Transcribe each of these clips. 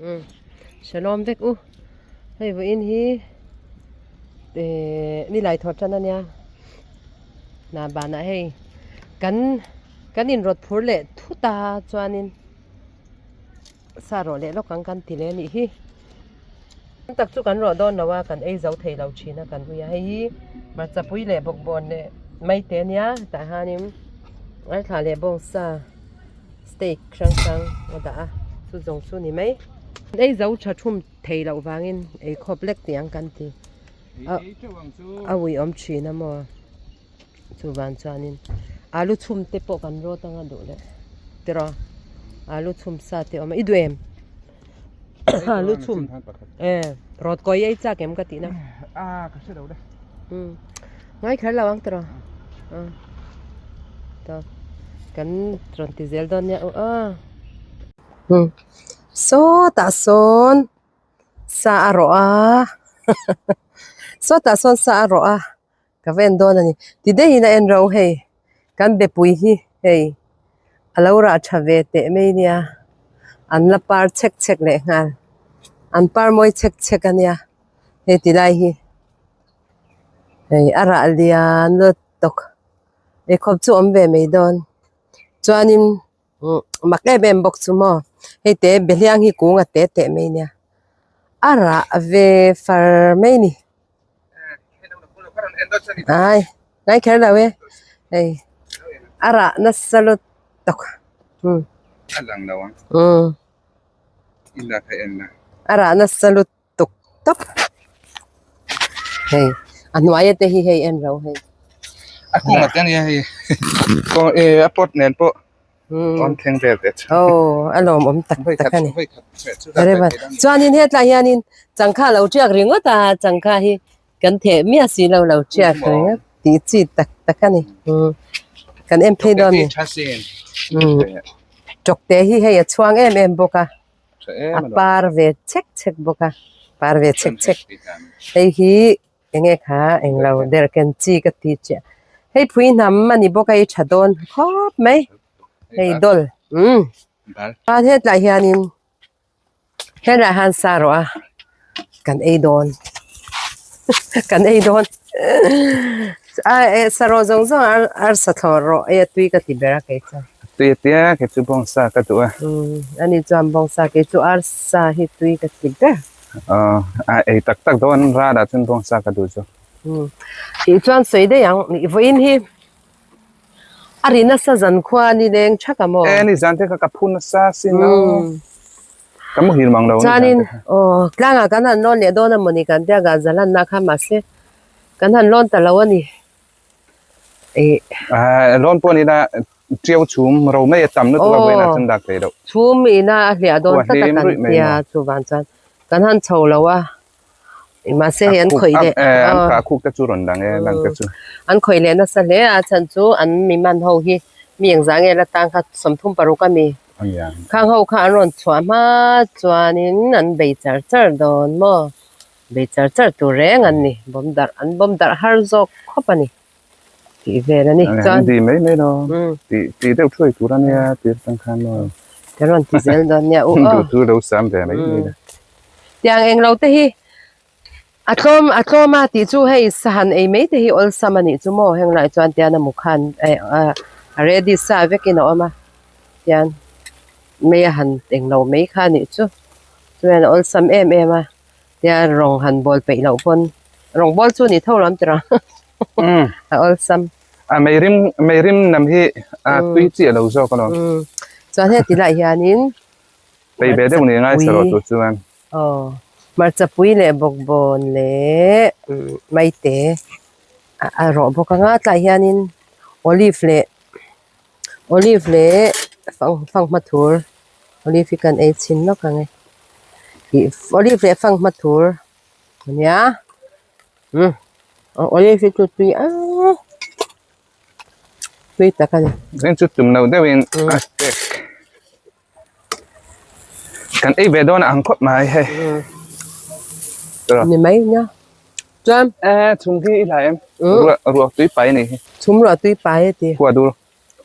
Umm Shalom vek u hei vawiin hi ehh nilai thawh tan ania hna banah hei kan kan inrawt phur leh thut a chuanin sa rawh leh lawk ang kan ti leh anih hi tam tak chu kan rawh dawn lo a kan ei zo thei lo thin a kan ui a hei hi hmarcha pui leh bawkbawn leh maite ania tah hianin arthla leh bawngsa. Steak hrang hrang a dah a chu zawng chu ni mai. Ei zo tha thum thei loh vangin ei khawp lek tih ang kan ti a a ui awm thin a maw chuvang chuanin alu chhum te pawh kan rawt anga duh leh tiraw alu chhum sa te a awm a i duh em alu chhum e rawt kawi ei chak em ka tih na umm ngai kher lo ang tiraw tawp kan rawn ti zel dawn nia aw a umm sawtah sawn sa a rawh a sawtah sawn sa a rawh a ka va en dawn a ni ti daihin a en ro hei kan bepui hi hei a lo rah tha ve teh mai nia an la par chhek chhek leh nghal an par mawi chhek chhek a nia hei ti lai hi hei a rah lian lutuk eikhawp chu awm ve mai dawn chuanin umm mak em em bawk chu maw hei te behliang hi kung a te teh mai nia a rah ve far mai a ni ai ngai kher lo e hei a rah nasa lutuk umm umm a rah nasa lutuk. tuk tawp hei a hnuai te hi hei en ro hei a kung te ania hei ko e a pot nen pawh awm thleng vel ve chu aw a lawm awm tak tak ani chuanin hetlai hianin changkha lo tiak ringawt a changkha hi kan theh miah si lo lo tiak ringawt tih chi tak tak ani kan en phei dawn ni tawkte hi hei a chhuang em em bawk a. A par ve chek chek bawk a par ve chek chek hei hi eng nge kha englo derhken chi ka ti chiah hei phui hnam a ni bawk a i tha dawn khawp mai hei dawl umm chuan hetlai hianin helaiah hian sa rawh a kan ei dawn kan ei dawn a eh sa rawh zawng zawng arsa thlawh rawh ei a tui ka ti ber a kei chuan. Tui a tia kei chu bawngsa ka duh a. Umm ani chuan bawngsa kei chu arsa hi tui ka ti ber. Aw a ei tak tak dawn ral ah chuan bawngsa ka duh chu. Umm tih chuan sawi daih ang vawiin hi a ri nasa zan khua ni leng thak a maw. E ni zan te kha ka phu nasa sin a ka muhil mang lo ni zan te kha. Chuanin aw tlangah kan han lawn leh dawn a mawni kan tia ga zalanna kha mahse kan han lawn ta lo a ni. Lawn pawh nila tiau chhum ro mai a tam lutuk a vawiin ah chuan dak thei loh. Chhum ina a hliah dawn tlat a kan tia chuvan chuan kan han chho lo a mahse hei an khawih leh an kha khuk te chu rawn dang e lang te chu. An khawih leh nasa hle a chhan chu an mi man ho hi mi engzah nge la tang kha 36 a mi khang ho kha an rawn chhuah hma chuanin an bei char char dawn maw. Bei char char tur reng an ni. Bawm darh an bawm darh har zawk khawp a ni tih vel a ni. Chuan an ti mai mai lo. Tih tih deuh thuai tur a nia tir tang khan maw. Ka rawn ti zel dawn nia u aw. Duh chu lo sam ve mai mai la. Tiang eng lo te hi a tlawm a tlawm a tih chu hei sahan ei mai te hi awlsam a nih chu maw heng lai chuan tian a mu khan a ready sa vekin a awm a tian mei a han eng lo mai kha a nih chu chuan a awlsam em em a. Tia rawng han bawl peih loh pawn rawng bawl chu ni tho lam tira a awlsam. A meirim meirim lam hi a tui chiah lo zawk alawm. Chuan heti lai hianin Pei ve deuh ni ngai sa rawh tur chuan. Aw hmarcha pui leh bawkbawn leh maite a rawh bawk anga tlai hianin olive leh olive leh fanghma thur. Olive hi kan ei chhin lawk ang e ih olive leh fanghma thur ania umm olive hi chu tui ang tui tak a ni. Eng chu tum lo deuhin a pek kan ei ve dawn ang khawp mai hei ni mai nia chuan e chhum hi i hlai em ruah ruah tui pai a nih hi chhum ruah tui pai a ti khua dur.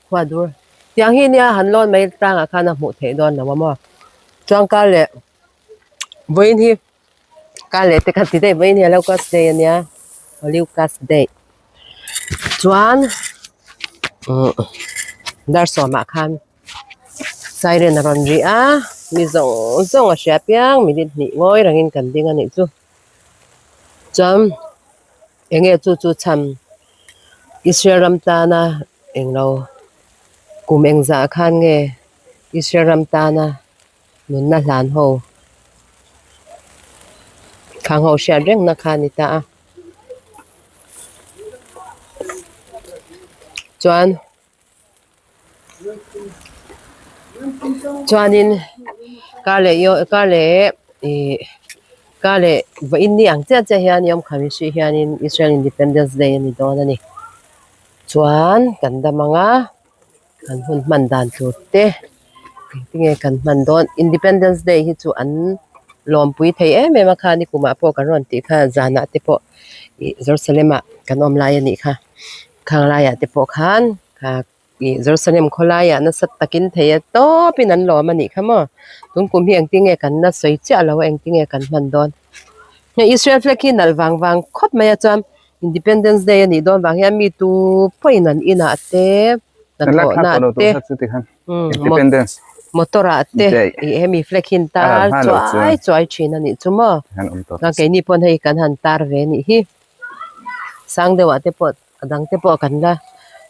Khua dur. Tiang hi nia han lawn mai tlangah khan a hmuh theih dawn lo a maw? Chuangkar leh Vawiin hi kar leh te kha ti daih vawiin hi a locust day a nia locust day chuan dar sawmah khan siren a rawn ri a mi zawng zawng a hria piang minute hnih ngawi rengin kan ding a nih chu chuan eng nge chu chu chhan Israel ram tana englo kum engzah khan nge Israel ram tana. Nunna hlan ho khang ho hriat reng na kha a ni ta a chuan chuanin kar leh kar leh ih kar leh vawiin ni ang chiah chiah hian Yom Khamishih hianin Israel Independence Day a ni dawn a ni chuan kan dam ang a. Kan hun hman dan tur te engtinge kan hman dawn Independence Day hi chu an lawmpui thei em em a kha nikumah pawh kan rawn tih kha zanah te pawh ih Jerusalem ah kan awm lai a nih kha khang laiah te pawh khan ih Jerusalem khawlaiah nasa takin thei a tawpin an lawm a nih kha maw tun kum hi engtinge kan la sawi chiah lo a engtinge kan hman dawn hei Israel flag hi nalh vang vang khawp mai a chuan. Independence Day a nih dawn vang hian mi tu pawhin an inah te hnathawhna te motor ah te ih hemi flag hi an tar chuai chuai thin a nih chu maw chuan keini pawn hei kan han tar ve a nih hi sang deuh ah te pawh a dang te pawh kan la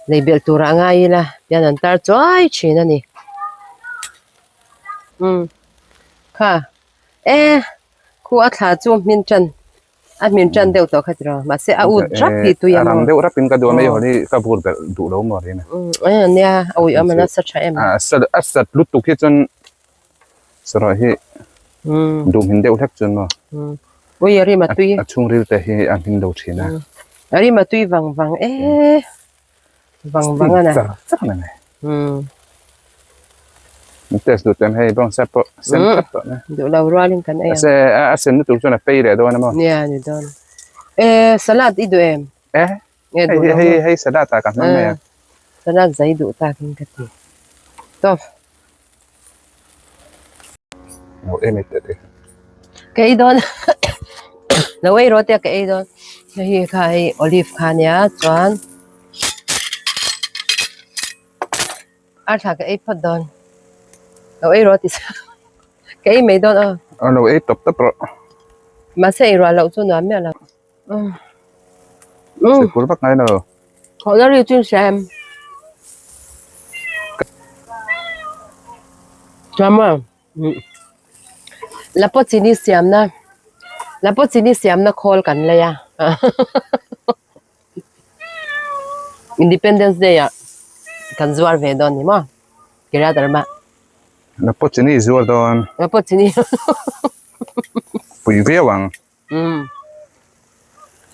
nei belh tur ah ngai ila tian an tar chuai thin a ni umm kha e khu a thla chu hmin tan. A hmin tan deuh tawh kha tiraw mahse a ut rap hi tui a maw. A rang deuh rapin ka duh a mai haw hi ka vur belh duh lo maw rin a. Umm nia a ui awm a nasa tha em. A sat lutuk hi chuan sarawh hi duh hmin deuh hlek chuan maw. Ui a rim a tui. A chhungril te hi a hmin lo thin a. A rim a tui vang vang e. Vang vang a na. Char char na nei. Test duh ten hei bawng sep pawh sen thlap tawh na. Duh lo rualin kan ei ang. Se a sen lutuk chuan a pei leh dawn a maw? Nia ni dawn. E salad i duh em? E hei hei hei salad ah ka hmang mai a. Salad zai duh takin ka ti. Tawp. Lo em ei teh teh. Ka ei dawn. Lo ei rawh tia ka ei dawn. Hei kha hei olive kha nia chuan. A thla ka ei phawt dawn. Lo ei rawh ti sa. Ka ei mai dawn aw. A lo ei tawp tawp rawh. Mahse ei ruah loh chu nuam miah lo. Umm. Sikul vak ngai lo. Thawhna ri chu in hria em? Chuan maw? Lapaw chini siamna lapaw chini siamna khawl kan lei a. Independence Day ah kan zuar ve dawn ni maw Kiryat Arba. Lapaw chini zuar dawn. Lapaw chini. Pui viau ang. Umm.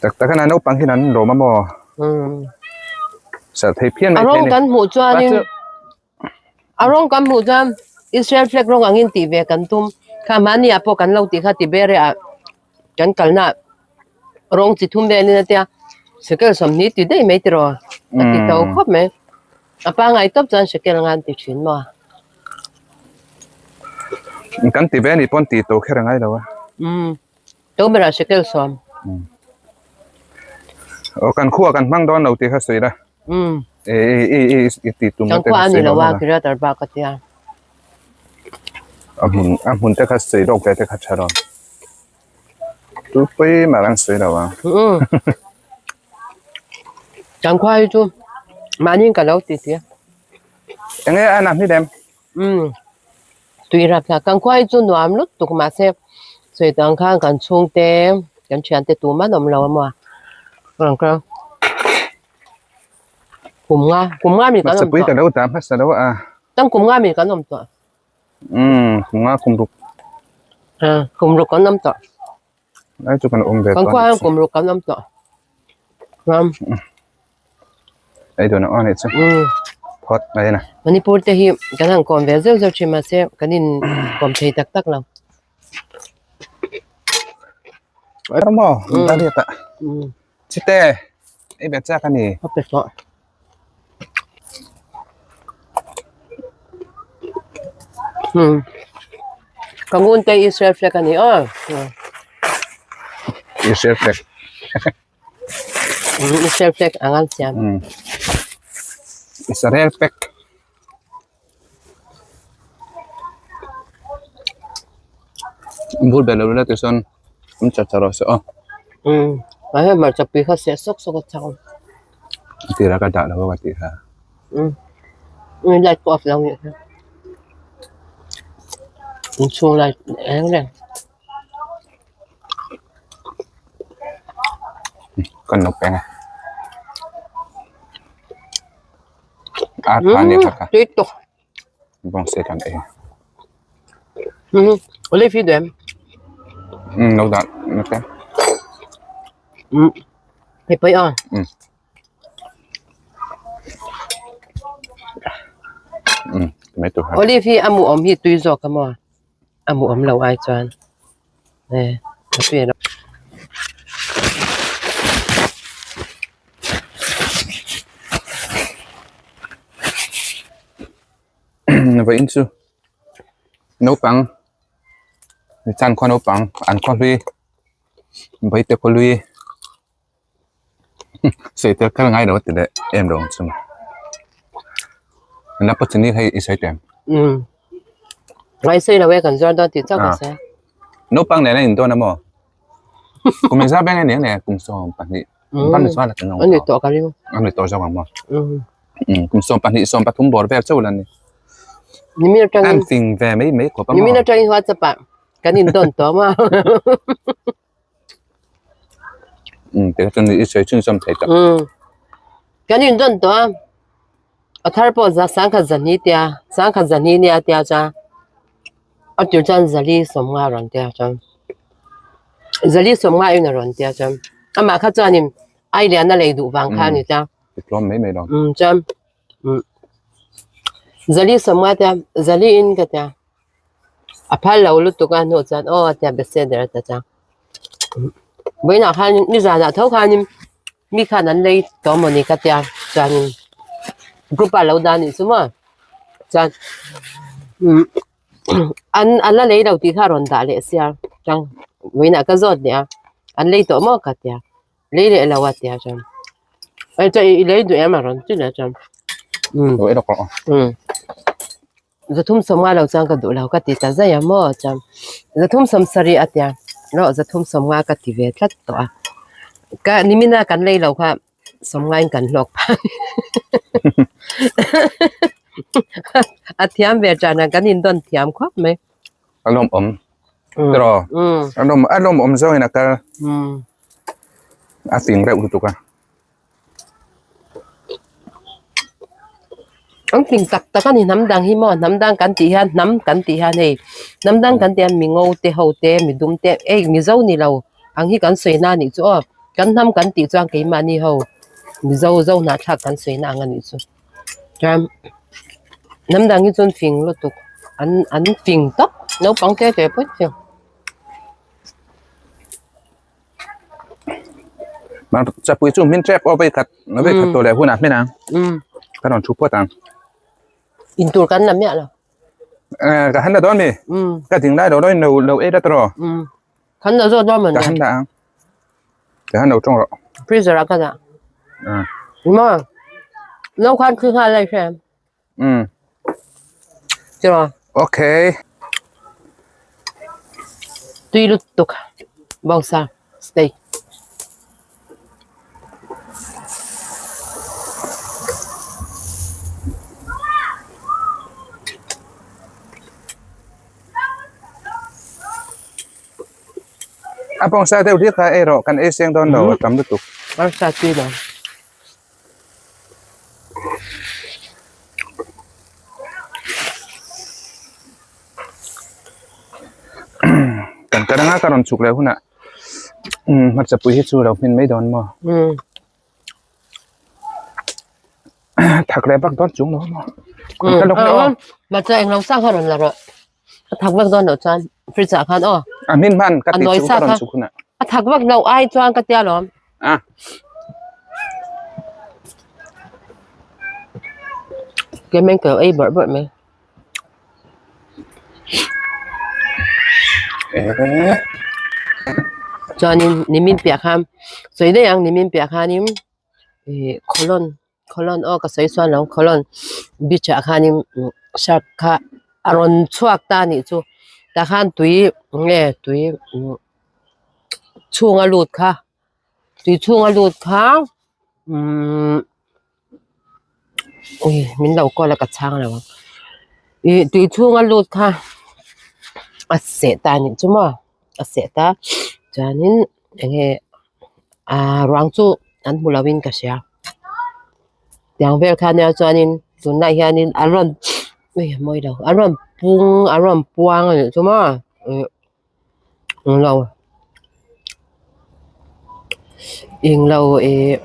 Tak tak a naupang hian an lawm a maw? Umm. Serh thei phian mai A thei rawng ni. kan hmuh chuanin a rawng kan hmuh chuan Israel flag rawng angin tih ve kan tum. Kha mahni ah pawh kan lo tih kha Tiberia ah kan kalna ah rawng chi thum velin a tia shekel sawmhnih ti daih mai tiraw a ti to khawp mai. A pangai tawp chuan shekel nga an ti thin maw? Kan ti ve a nih pawn ti to kher a ngai lo a. Umm. To berah shekel sawm. Aw kan khua kan hmang dawn lo tih kha sawi la. Umm. E e e i ti tum Kan khua a ni lo a Kiryat Arba ka tia. A hmun a hmun te kha sawi lawk ve te kha tha rawn. Tupui mah an sawi lo ang. Umm. Kan khua hi chu mahni ka lo ti tia. Enge a na hmi lem? Umm. Tui rap thlak kan khua hi chu nuam lut tuk mahse sawi tang khan kan chhungte kan thiante tum an awm lo a maw kum nga kum nga mi kan awm tawh. Ka lo dah hmasa lo a. Tang kum nga mi kan awm tawh. Umm kum nga kum ruk. Kum ruk kan awm tawh. Lai chu kan awm ve tawh. Kan khua hian kum ruk kan awm tawh. Ram. Ei dawn ang anih chu. Phawt mai na. Manipur te hi kan han kawm ve zeuh zeuh thin mahse kan in kawm thei tak tak lo. Ram aw, ta riat a. Chite, ei ve chak a ni. A pe tawh. Ka ngun te Israel flag a ni aw. Israel flag. Israel flag ang an siam. Israel flag. Bul bel lo la ti chuan an char char rawh se aw. Umm a hei hmarcha pui kha seh sawk sawk a chak a. A tirah ka dah lo a ka tih kha. Umm light pawh a fel ang nih kha. Inchhung light eng reng. Kan lo peng a. A tha nia kha kha. Tui tuk. Bawng se kan ei. Um olive hi duh em? Um lo dah na te. Um hei pawih a. Um. Um mai tur ha. Olive hi a mu awm hi tui zawk a maw? A mu awm lo ai chuan e a tui lo. Vawiin chu naupang chan khaw naupang an khaw hlui vaite khaw hlui sawi tel kher ngai lo a ti leh em lo ang chu la pawh chini hei i sawi teh um ngai sawi lo e kan zuar dawn tih chauh ka sawi a naupang nen a indawn a maw kum engzah beng a ni ang nge kum 12 ban chuan a a ni tawh ka ring a ni tawh zawk ang maw um kum 12 13 bawr vel chauh la ni nimin atangin an fing ve mai mai khawp a maw nimin atangin whatsapp ah kan indawn tawh a maw. Um te chuan i sawi chhunzawm thei tawh. Um kan indawn tawh a a thar pawh za sangkhat zahnih tia sangkhat zahnih nia tia chuan a tir chuan zali sawmnga a rawn tia chuan zali sawmnga in a rawn tia chuan amah kha chuanin ai lian a lei duh vang kha a ni tia. I tlawm mai mai lo. Um chuan um zali sawmnga tia zali in ka tia. A phal lo lutuk a hnuh chuan aw a tia bese der a ta chuang vawiinah khan nizanah tho khanin mi khan an lei tawh mawni ka tia chuanin group ah lo dah anih chu maw chuan umm an an la lei lo tih kha a rawn dah leh sia chuan vawiinah ka zawt leh a an lei tawh maw ka tia lei leh lo a tia chuan chuan i lei duh em a rawn ti leh chuan umm umm. Zathum sawmnga lo chuan ka duh lo ka ti ta zai a maw chuan zathum sawm sarih a tia erawh zathum sawmnga ka ti ve tlat tawh a ka nimina kan lei lo kha sawmngain kan hlawk phah a thiam ve tan a kan indawn thiam khawp mai. A lawmawm tiraw a lawm a lawmawm zawngin a kal a fing reuh lutuk a. An fing tak tak a ni hnam dang hi maw hnam dang kan tih hian hnam kan tih hian hei hnam dang kan tih hian mi ngo te ho te mi dum te ei mizo ni lo ang hi kan sawi na a nih chu aw kan hnam kan tih chuan keimahni ho mizo zo hnahthlak kan sawi na ang a nih chu chuan hnam dang hi chuan fing lutuk an an fing tawp naupang te te pawh an fing. Chapui chu hmin tep aw vei khat vei khat tawh leh hunah hmin ang ka rawn thu phawt ang. Intur kan la miah lo. Ka han la dawn mi ka ding lai lo lo in lo lo ei dat rawh. Kan la zawt dawn man Ka han la ang. Ka han lo tawng rawh. Freezer ah ka dah. Maw no khan thli nghal lai hre. Tiraw. Okay. Tui lutuk bawngsa steak. A bawngsa deuh hlek kha ei rawh kan ei seng dawn lo a tam lutuk. Bawngsa tui lo. Kan kal anga ka rawn chhuk leh hunah hmarcha pui hi chu lo hmin mai dawn maw thak leh vak dawn chung lo maw kan kal lawk leh aw hmarcha englo sang kha rawn la rawh a thak vak dawn loh chuan fridge ah khan aw a hmin hman ka tih chu ka rawn chhuk hunah a thak vak loh ai chuan ka tia lawm a Keimah ka ei bawrh bawrh mai. Chuanin nimin piah khan sawi daih ang nimin piah khanin ih khawlawn khawlawn aw ka sawi chuan lo khawlawn beach ah khanin shark kha a rawn chhuak ta a nih chu tah khan tui nge tui chhunga lut kha tui chhunga lut kha umm ui min lo call a ka chhang lo ang ih tui chhunga lut kha a seh ta a nih chu maw a seh ta chuanin eng nge ah ruang chu an hmu lo in ka hria tiang vel kha nia chuanin tunlai hianin an rawn ui a mawi lo an rawn pung an rawn puang a nih chu maw ih englo englo ih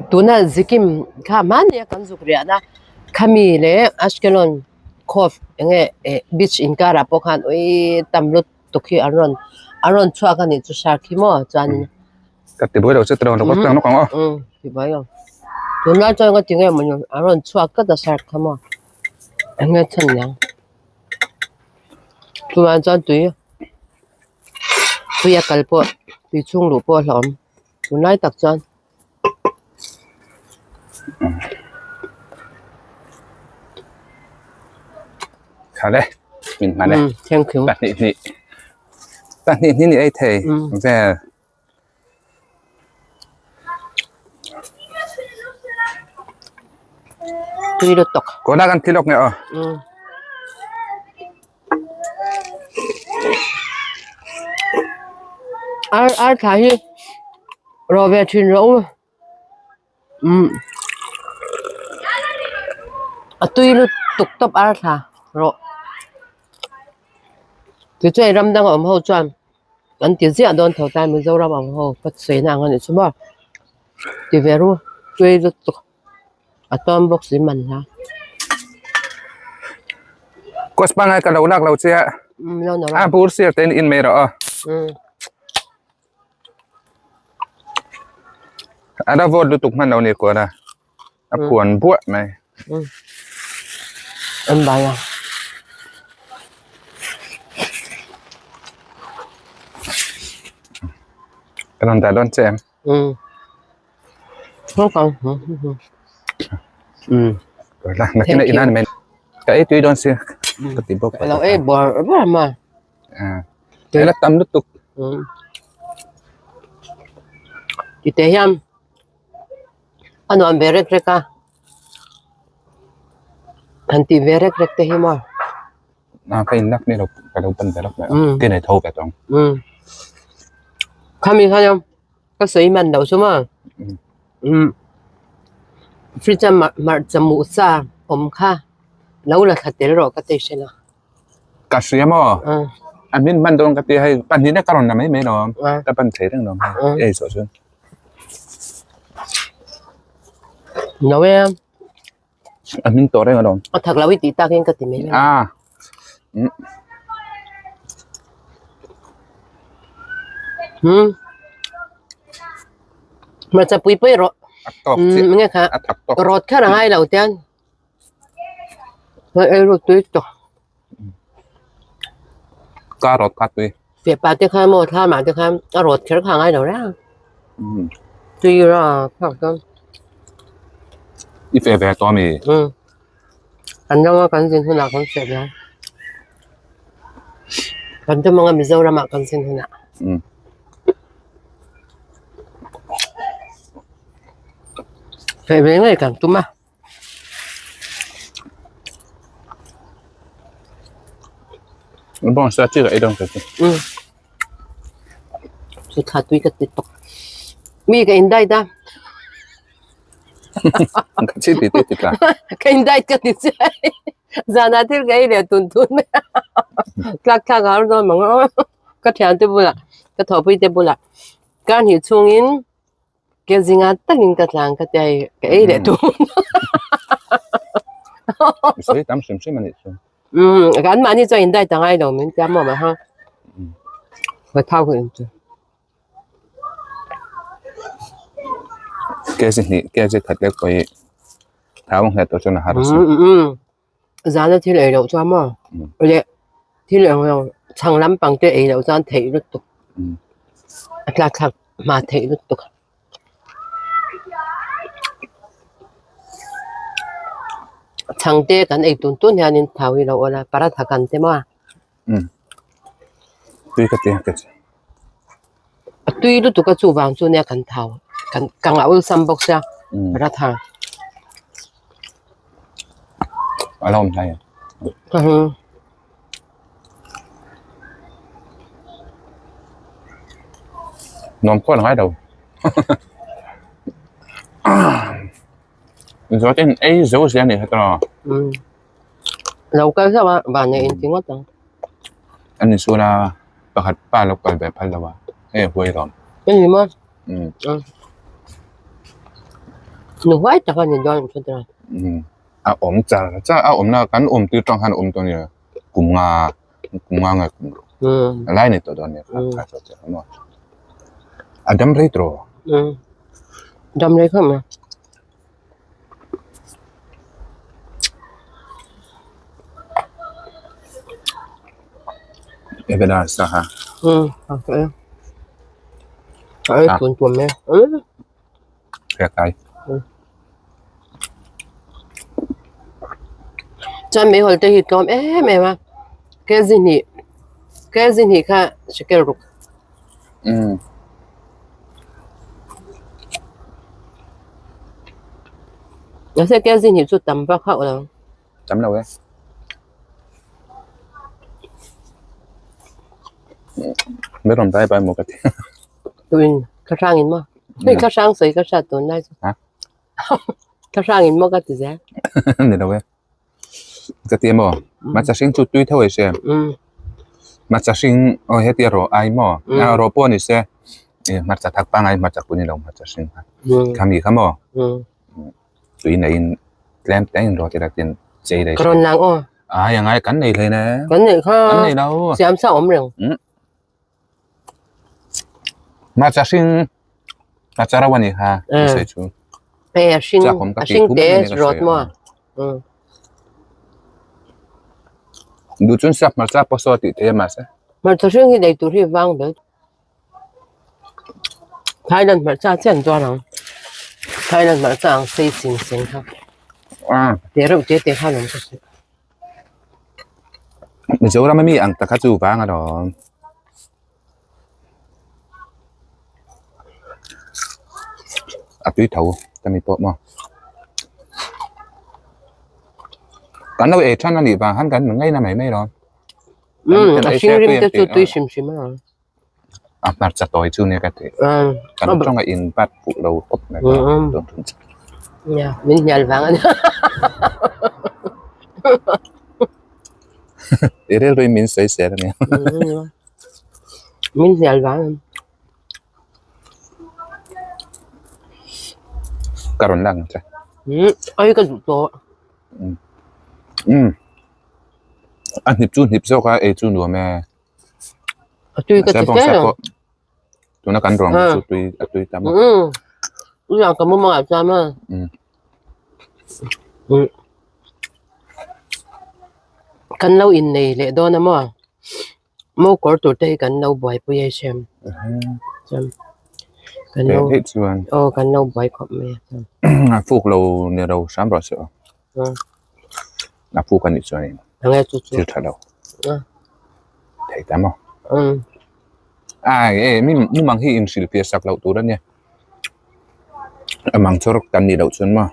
tuna zikim kha hmanni a kan zuk riahna khami leh Ashkelon cove eng nge ih beach inkarah pawh khan uiii tam lut tuk hi an rawn an rawn chhuak a nih chu shark hi maw chuanin Ka ti buai lo che tiraw lo tlang nawk ang aw. Umm ti buai lo. Tunlai chuan ka ti nge mawni an rawn chhuak tlat a shark kha maw eng nge chhan niang. Chuvang chuan tui tui a kal pawh tui chhung luh pawh a hlauhawm tunlai tak chuan. Tha le min hman e. Umm thank you. Pahnih hnih pahnih hnih ni ei thei vel. Tui lutuk. Kawna kan thi lawk nge aw. Umm. Ar ar thla hi rawh ve thin rawh u. Umm. A tui lutuk tawp ar thla rawh. Tichuan ram danga awm ho chuan an ti ziah dawn tho tlai Mizoram ang ho ka sawi na ang a nih chu maw ti ve ru tui lutuk a tawn bawk si man hla. Coach pangai ka lo lak lo che a. Umm lo na A bur sir te in in mai rawh aw. Umm. A la vote lutuk hman lo ni kuan a a phuan buah mai. An bai a. Ka rawn dah dawn che em? Nakin a inan mai. Ka ei tui dawn sia ka ti bawk. Lo ei bawr bawr ma. Tui la tam lutuk. Tite hian a nuam ve rek rek a han tih ve rek rek te hi maw. A ka in lak ni lo ka lo pan ve lak mai a ke nei tho ve tawng. Khami khan ka sawi man loh chu maw. Fridge a hmarcha muh sa awm kha lo la thla tel rawh ka ti hre lo. Ka hria maw? A min hman dawn ka ti hei pahnih na ka rawn la mai mai lo ka pan thei reng lo hei ei zawh chuan. No e. A min tawh reng alawm. A thak lo i tih takin ka ti mai mai. Ah. Hmm. Hmarcha pui pui rawh. A tawk chiah. Nge kha. A thak tawk. Rawt kher a ngai lo tian. Hei ei ru tui tawh. Ka rawt kha tui. Fiah pa te kha maw thlam ah te khan a rawt kher kha ngai lo reng. Tui ra kha chuan. I fe ve tawh ami? Um. Kan ram a kan zin hunah kan feh ve. Kan tum anga Mizoram ah kan zin hunah. Um. Feh ve ngei kan tum a. Bawng sa chi ka ei dawn ka ti. Um. Chu tha tui ka ti tok. Mi ka in diet a. Ka chi ti ti ti tla. Ka in diet ka ti che. Zana thil ka ei leh tun tun. Tlak thlak a har dawn mang aw. Ka thian te bulah, ka thawhpui te bulah. Kar hnih chhungin Ke zinga takin ka tlang ka tia i ka ei leh tun. I sawi tam hrim hrim a nih chu. Umm kan mahni chuan in diet a ngai lo min tia maw mah ha. Ka thau ka in chu. Ke chi hnih ke chi khat lek pawh hi thau a nghet tawh chuan a har a sin. Umm zana thil ei loh chuan maw leh thil eng lo. Chhang lampang te ei loh chuan theih lutuk. A tlak thlak hma theih lutuk. Chhang te kan ei tun tun hianin thau hi lo awl a, paratha kan te maw a. Tui ka ti a ka che. A tui lutuk a chuvang chu nia kan thau kan ka ngah awlsam bawk sia paratha. A lo awm hlai a. Nuam khual ngai lo. Zawt in ei zo zel a nih kha tawh. Lo kal hlauh a van nei inti ngawt ang. An insual a pakhat pa lo kal ve phal lo a hei a huai lawm. Eng maw? Nu huai tak a ni dawn ang chu tawh. A awm char char a awmna kan awm tir tang khan a awm tawh a nia kum nga kum nga nge kum ruk a lai ni tawh dawn a nia kha kha chu a maw a dam rei tawh dam rei khawp mai. Ebena saha. A tun tum mai. Hriat ai. Chuan meihawl te hi tlawm em em a kg hnih kg hnih kha shekel ruk. Umm. Mahse kg hnih chu tam vak hauh lo. Tam lo e. Be rawn bai bai maw ka ti. Tuin ka hrang in maw? Hei ka hrang sawi ka hriat tun lai chu. Ha? Ka hrang in maw ka ti zel. Ni lo e. Ka ti maw? Hmarcha hring chu tui tho ai se. Hmarcha hring aw heti a rawh ai maw? A rawh pawh ni se. Hmarcha thak pangai hmarcha pawh ni lo hmarcha hring kha. Khami kha maw? Tui neiin tlem te in rawh tila tin chei leh Ka rawn lang aw. Ai angai kan nei hlei ne. Kan nei kha. Kan nei lo. Siam sa awm reng. Hmarcha hring hmarcha ro ani kha ka sawi chu. Hei a hring a hring te rawt maw. Duh chuan sap hmarcha pawh saw tih theih a mahse. Hmarcha hring hi nei tur hi vang ber. Thailand hmarcha chiah an zuar ang. Thailand hmarcha ang sei sing seng kha. Te reuh te te khan an hre hreh. Mizoram ami ang tak kha chu vang alawm. A tui tho ka ni pawh maw. Kan lo ei than a nih vang khan kan ngaina mai mai alawm. Umm a hring rim te chu tui hrim hrim a. A hmarcha tawi chu nia ka ti. Kan tawnga in bat fuh lo khawp mai ka tawn thung chu. Nia, min hnial vang a nia. I rilru in min sawi sel a nia. Min hnial vang a nia. Ka rawn lang che. Ai ka duh tawh. Umm. A hnip chu hnip zawk a, ei chu nuam e. A tui ka ti hle lo. Tuna kan ruang chu tui a tui tam a. Umm. Uiang ka mumang ah chuan a. Umm. Umm. Kan lo innei leh dawn a maw? Mo kawr tur te hi kan lo buaipui a hriam. Chuan kan lo Theih chuan. Aw kan lo buai khawp mai a chuan. A fuk lo ni lo hram rawh se aw. A fuk a nih chuan in Enge chu chu. Thil tha lo. Thei ta maw? Umm. Ai e mi mumang hi inhrilh piah sak loh tur a nia. A mang chawr kan nih loh chuan maw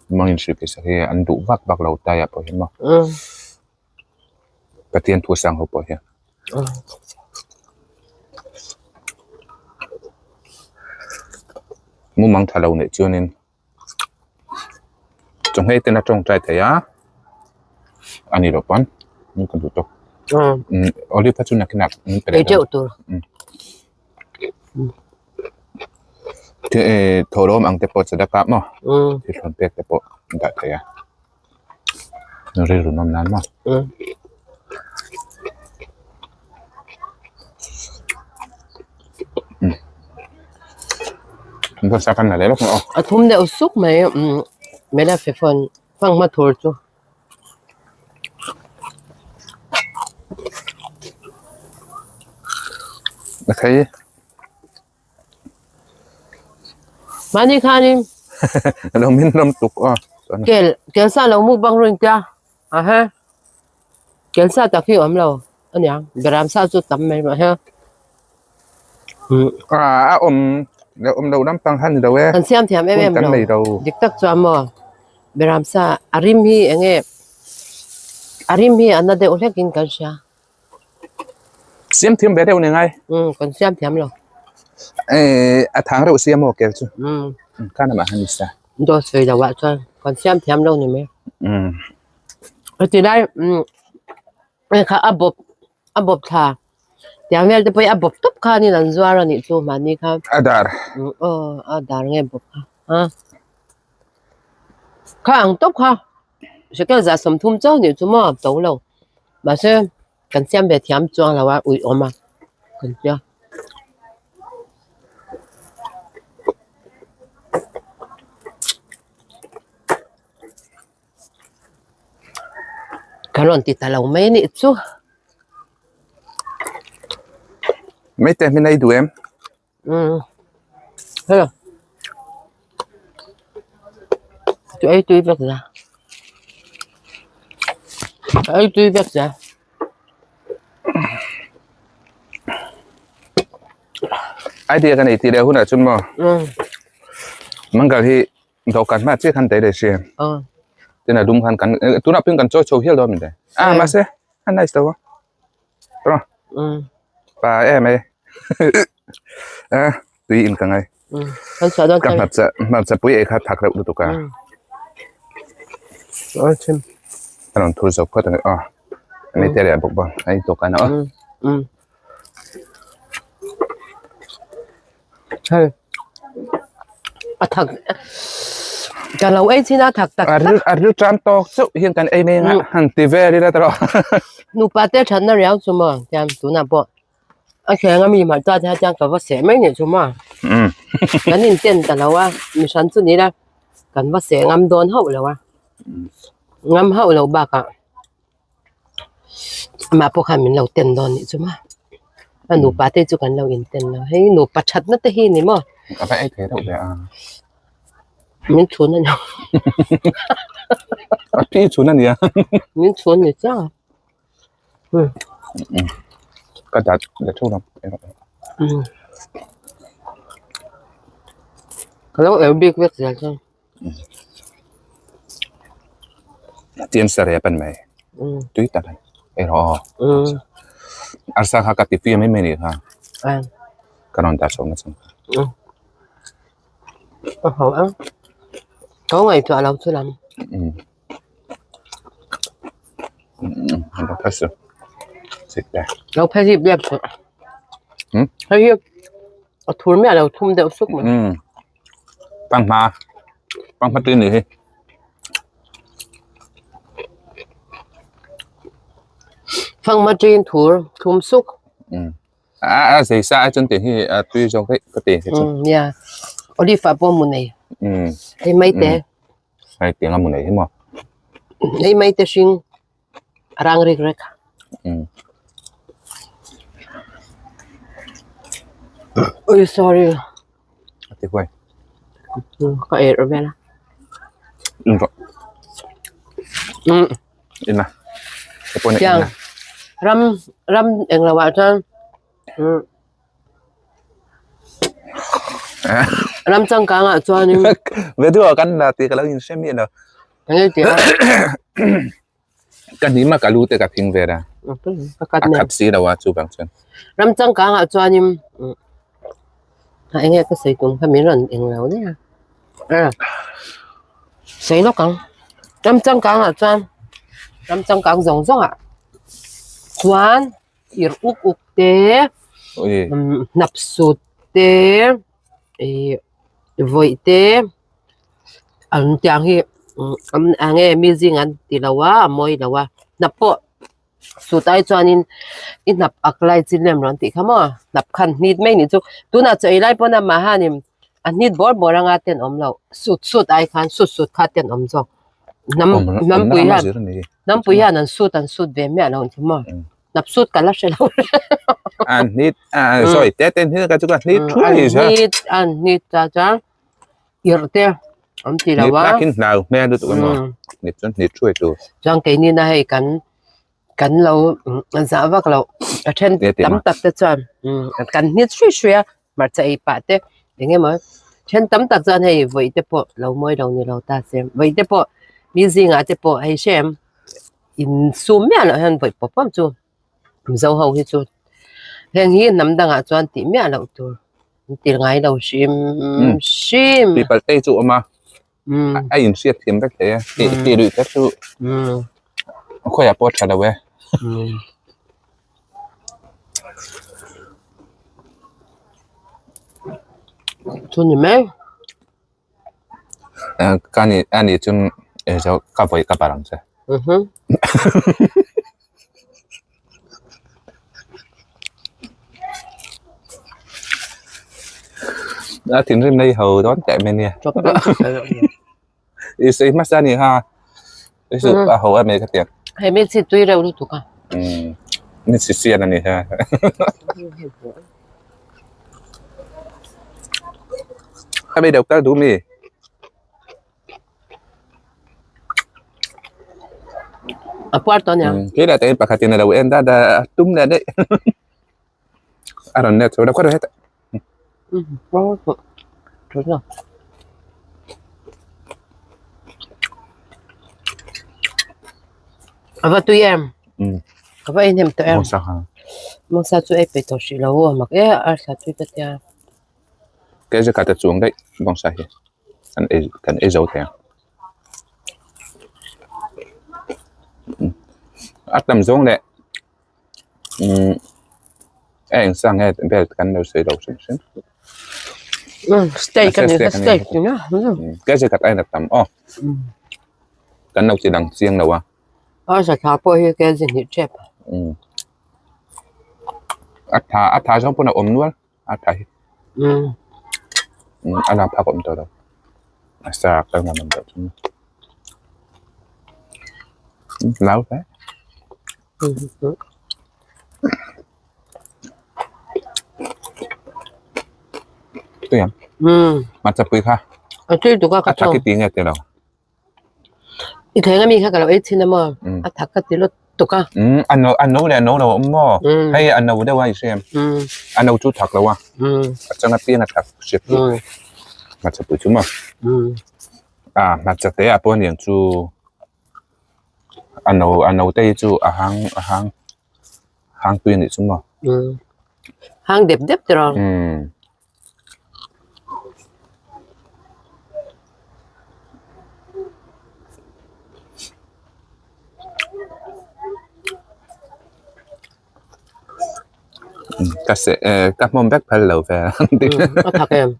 mumang inhrilh piah sak hi an duh vak vak lo taiah pawh hian maw. Pathian thu sang ho pawh hian. Mumang tha lo neih chuanin chawhmeh ten a tawngtai thei a, a ni loh pawn min ka duh tawk. Olive kha chu nakinah min pe leh dawn. Thawhlawm ang te pawh sadaka maw thil thlawn pek te pawh dah thei a. Rilru nawm nan maw? An pawisa kan la leh lawk maw aw. A thum deuh suk mai mela fefawn fanghma thur chu. A thei. Mahni khanin. Lo min ram tuk a. Kel kel sa lo mukbang rawh intia. Aha. Kel sa tak hi awm lo aniang. Beram sa chu tam mai mah he. A a awm lo awm lo lampang kha ni lo e. Kan siam thiam em em lo. Kan nei lo. Dik tak chuan maw beram sa a rim hi enge a rim hi a na deuh hlek in kan hria. Siam thiam ve deuh ni ngai. Um kan siam thiam lo. Eh a thang reuh sia maw kel chu. Um khan amah han ni sa. Dawt sawi lo ah chuan kan siam thiam lo ni mai. Um Heti lai um kha a bawp a bawp thla tiang vel te pawh hi a bawp tawp khanin an zuar a nih chu mahni kha. A dar. Aw a dar nge bawp kha a kha ang tawp kha. Shekel zah 30 chauh nih chu maw to lo mahse kan siam ve thiam chuang lo a ui awm a kan tia. Ka rawn ti ta lo mai nih chu. Mai te hmin ei duh em? Um hello chu ei tui vek za ei tui vek za idea ka nei tih leh hunah chuan maw um mangal hi dawhkan hma chiah khan tei leh si um tin a dum khan kan tunah pawhin kan chawi chho hial dawn a ni le a mahse a nice lo a. Tawh. Um. Pa em e. Eh, tui in ka ngai. Um. Kan sa don Ka hmarcha hmarcha pui ei kha thak reuh lutuk a. Um. Oi chim. A rawn thur zo phawt a ni. Aw. Ani te leh bawk bawk. Ai dawhkan a aw. Um. Um. Hei. A thak ka lo ei chin a thak tak A ril a ril tram tawk chauh hian kan ei mai anga han ti vel ila tawh. Nupa te thatna riau chu maw tiang tunah pawh a thleng a mi hmarcha te kha chuan ka va seh mai nih chu maw. Kan inten ta lo a mi hran chu ni ila kan va seh ngam dawn hauh lo a ngam hauh lo bakah Amah pawh khan min lo ten dawn nih chu maw a nupa te chu kan lo inten lo hei nupa thatna te hi ni maw Ka va ei thei reuh ve a min chhun a ni A pi chhun a nia min chhun ni chiang Ka dat leh theuh lam Ka lo eu bik vek zel chuan. Tian sare pan mai tui tak ani ei rawh aw arsa kha ka ti pui mai mai ni kha ka rawn dah chhuah nachang kha a ho ang ka ngaihtuah lo chu lam lo phei hi biak chu hei hi a thur miah lo thum deuh suk mai. Panghma panghma tui ni hi. Fanghma ṭin thur thum suk. Um a a zei sa ai chuan tih hi a tui zawk daih ka ti hi chu. Um nia olive ah pawh mu nei. Um hei mai te. Hei tiang a mu nei hi maw. Hei mai te hring a rang rik rek. Um Ui sorry. A ti huai. Ka er vel a. In rawh. Um. In a. Ka pawh na in Tiang a. ram ram englo ah chuan um ram changkang ah chuanin Video ah kan la tih ka lo inhre miah lo. Enge tih a? Ka hnim a ka lu te ka phing vel a. A khat si lo a chuvang chuan. Ram changkang ah chuanin a enge ka sawi tum kha min rawn eng lo daih a. A sawi lawk ang. Ram changkang ah chuan ram changkang zawng zawng ah chuan irh uk uk te hnap sut te ih vawih te. An tiang hi an eng nge mi zing an ti lo a a mawi lo a hnap pawh sut ai chuanin i hnap ak lai chin lem rawn tih kha maw hnap khan hnit mai nih chu tunah chaw ei lai pawn amah hianin a hnit bawr bawr anga ten awm loh sut sut ai khan sut sut kha ten awm zawk hnam hnampui hian hnampui hian an sut an sut ve miah lo ang chu maw hnap sut ka la hre lo. An hnit a sorry te te hnit ka chu ka hnit thuai sa. An hnit an hnit ta cha ir te an ti lo a. Hnit kin hlau hmel lutuk emaw. Hnit chuan hnit thuai tur. Chuan keini na hei kan kan lo zah vak lo a then tam tak te chuan kan hnit hrui hrui a hmarcha ei pah te eng emaw then tam tak chuan hei vawi te pawh lo mawi lo ni lo ta se vawi te pawh mi zingah te pawh hei hrem insum miah loh hian vawi pawp pawp chu Mizo ho hi chu heng hi hnam dangah chuan tih miah loh tur an ti ngai lo hrim hrim. Tihpalh te chu a awm a. A inhriat thiam vek thei a tih tih luih kher chu khawiah pawh a tha lo e. Chu ni mai. Ka ni a ni chun zo ka vawi ka par ang che. A thinrim nei ho dawn teh mai nia. I sawi hmasa ni ha. I sawi a ho em mai ka tiang. Hei mi chhi tui reuh lutuk a. Um mi chhi sian a ni ha. Ka bei deuh kal duh mi. A puar tawh ania. Kei lah te pakhat in a lo en dat a a tum leh daih. A rawn let chho deuh khat a hetah. A va tui em? Ka va en hem tawh em? Mawngsa chu ei peih tawh hrih lo a mak e arsa tui ka tia. Kei chu ka ta chuang daih mawngsa hi. Kan ei kan ei zo thei ang. A tam zawng leh umm a eng sang nge belt kan lo sawi lo hrim hrim. Steak a ni kha steak ti nia. Kei chu ka ta en a tam aw. Kan lo ti dang chiang lo a. Arsa thla pawh hi kg hnih tep. A tha a tha zawng pawn a awm nual. A tha hi. A lang phak awm tawh lo. A sa kal ngam awm tawh thung. Lau hle. Tui ang. Hmarcha pui kha. A tui tuk a ka A tha khi ti nge ti lo. I thleng ami kha ka lo ei thin a maw? A thak ka ti lut tuk a. A no a no leh a no lo a awm maw? Hei a no deuh a i hria em? A no chu thak lo a. A chang apiang a thak hriat tur. Hmarcha pui chu maw? A hmarcha te ah pawh aniang chu a no a no te hi chu a hang a hang hang tui a nih chu maw? Hang dep dep tiraw? Ka se eh ka hmawm vek phal lo ve a thak em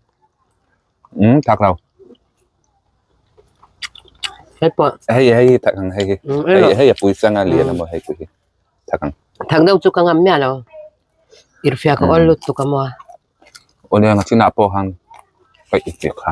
thak lo hei pawh hei hei hi thak ang hei hi hei hei a pui changa lian emaw hei pui hi thak ang thak deuh chu ka ngam miah lo. Irhfiah ka awl lutuk a maw? Aw nia chinah pawh khan ka irhfiah kha.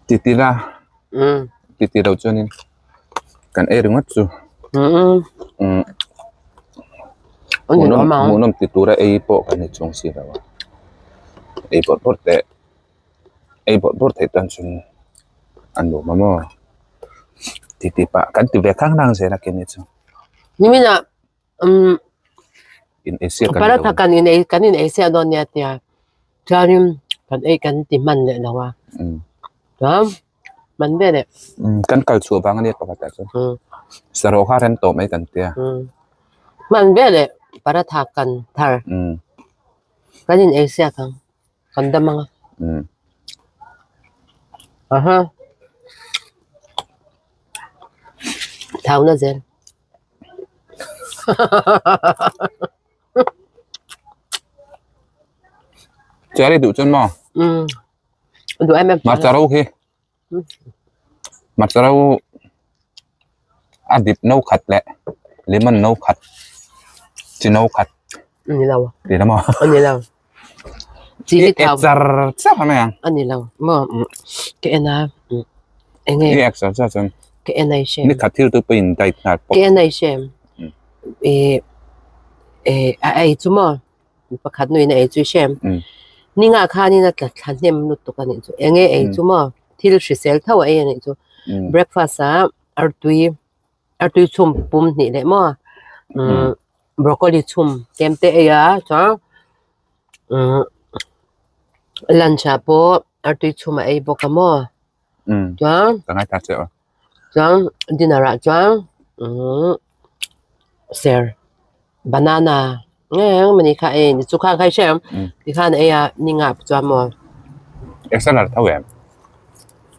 Titi la titi lo chuanin kan ei ringawt chu hmuhnawm hmuhnawm ti tura ei pawh kan ni chuang si lo a ei bawrh bawrh teh ei bawrh bawrh theih tan chuan a nuam a maw titi pah kan ti ve khang khang zel a keini chu. Niminah Paratha kan in ei kan in ei siah dawn nia tia chuanin kan ei kan ti hman leh lo a chuan hman ve leh kan kal chhuah vang ania pakhat ah chuan sarawh kha rem tawh mai kan tia hman ve leh paratha kan thar kan in ei siak ang kan dam ang a aha thau na zel. Cherry duh chuan maw? Duh em em. Hmarcha ro khi. Hmarcha ro a dip no khat leh lemon no khat chi no khat. Ani lo. Ti la maw? Ani lo. Chi hi thau. Char char mai ang. Ani lo. Maw ka en a enge. I ek char char chuan. Ka en ai shem. Ni khat thil tu pawhin diet nghal pawp. Ka en ai shem. E e a ei chu maw pakhat nuin a ei chu i hrem. Ninga khanin a tla thla hnem lutuk a nih chu. Enge ei chu maw thil hrisel tho a ei a nih chu. Breakfast ah artui artui chhum pum hnih leh maw broccoli chhum tlem te ei a chuan lunch ah pawh artui chhum a ei bawk a maw chuan chuan dinner ah chuan ser banana nge engmawni kha ei a ni chu kha kha i hre ang tikhan a ei a ni ngap chuan maw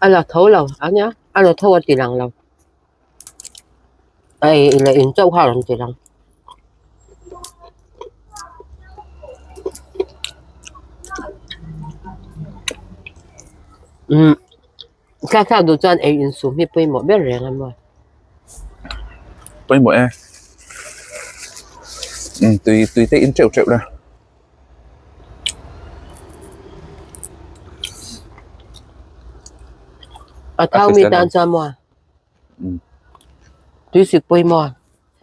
a la tho lo a nia a la tho a ti lang lo. Ei leh in chauh kha a rawn ti lang. Umm thlak thlak duh chuan ei insum hi pawimawh ber reng a maw. Pawimawh e. Umm tui tui te in teuh teuh la. A thau mi tan chuan maw. Tui sik pawimawh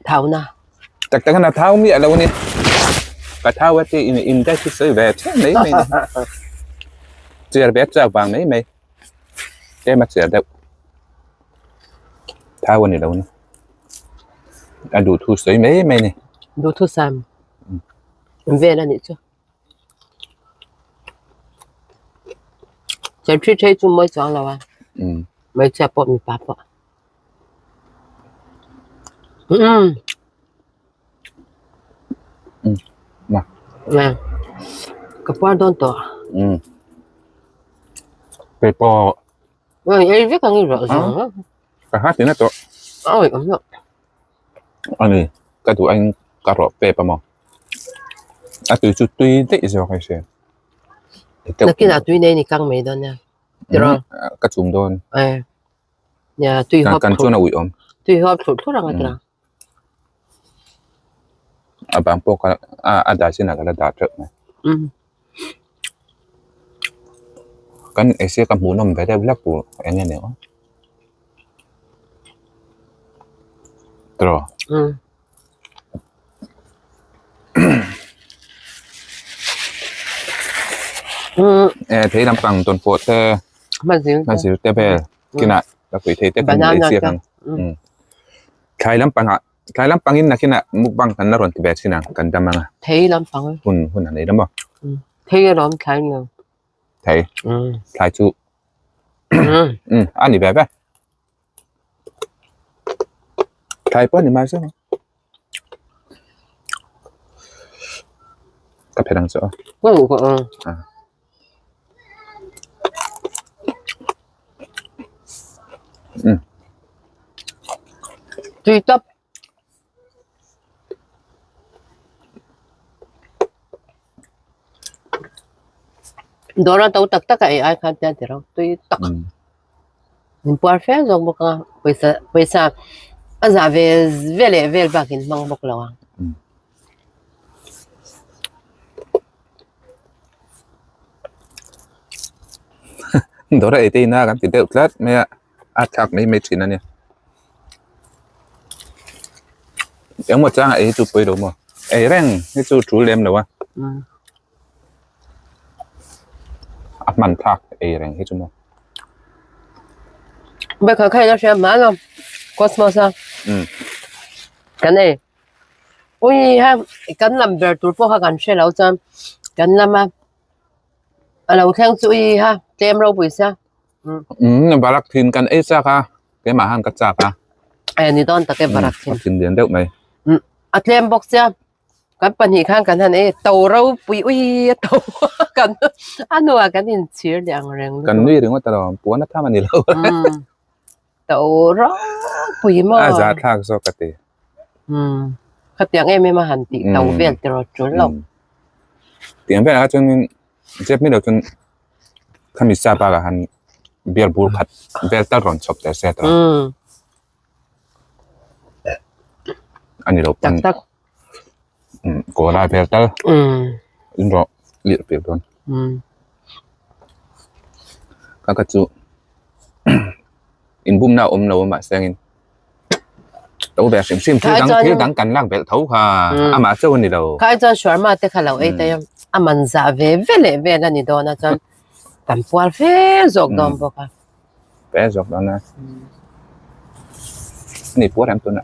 thau na. Tak tak a thau miah lo a ni. Ka thau a ti in in daih hi sawi ve chiah mai mai ni. Chiar ve chak vang mai mai. Tlem a chiar deuh. Thau a ni lo ni. A duhthu sawi mai mai ni. Duhthu sam vel a nih chu. Chen thi thei chu mawi chuang lo a. Hmeichhia pawh mipa pawh. Umm. Nge ka puar dawn tawh. Kei pawh. Nge ei vek ang i rawh zawng a. Ka ha tina tawh. Awi awm loh. Ani ka duh aiin ka rawh pep a maw. A tui chu tui daih zawk a hria. Nakinah tui nei ni kang mai dawn nia. Tiraw? Ka chum dawn. Eh. Nia tui hawp Kan chuan a uih awm. Tui hawp thlurh thlurh ang a tiraw? A bang pawh ka a dah chinah ka la dah teuh mai. Kan ei ka hmuhnawm ve deuh hlek tur eng nge ni ang. Tiraw? Eh thei lampang tawnpawh te hmazir te vel kinah lakhuih thei te kan ei chiang ang thlai lampangah thlai lampangin nakinah mukbang kan la rawn ti ve thin ang kan dam ang a thei lampang hun hun a nei lam maw thei alawm thlai ni lo thei thlai chu a ni ve ve. Thlai pawh a ni mai zawk a. Ka phet ang chu aw. Tui tawp. Dawr a to tak tak a ei ai khan tian ti ro tui tak. Min puar fe zawk bawk a pawisa pawisa a zah ve ve leh vel bakin hmang bawk lo ang. Dawr a ei te ina kan ti deuh tlat mai a. A thlak mai mai thin a ni. Engmaw changa ei hi chu pawi lo maw? Ei reng hi chu tul lem lo a. A hman thlak ei reng hi chu maw? Beka kha ila hria hma lo Cosmos a. Kan ei. Ui ha kan lam ber tur pawh kha kan hre lo chuan kan lam a. A lo thleng chu ui ha tlem ropui sia. Umm barak thin kan ei chak a keimah han ka chak a. Eh ni dawn tak e barak thin. A thin lian deuh mai. Umm a tlem bawk sia kan pahnih khan kan han ei to ropui ui a to kan a hnuah kan inchhir leh ang reng lutuk. Kan nui ringawt alawm puan a tham a ni lo. Umm to ropui maw. A zah thlak zawk ka ti. Umm khatiang em em a han tih to vel tiraw tul lo. Tiang velah chuanin zep mi lo chuan. Khami sa bakah khan beer bur khat vel tal rawn chhawp teh se tawh. A ni lo Tak tak. Cola vel tal in rawh lirh pir dawn. Ka ka chu inbumna a awm lo a mahse angin to ve hrim hrim thil dang thil dang kan lak belh tho kha amah chauh a ni lo. Khai chuan shawarma te kha lo ei ta em a man zah ve ve leh vel a ni dawn a chuan kan puar fe zawk dawn bawk a. Fe zawk dawn a. Ni puar em tuna.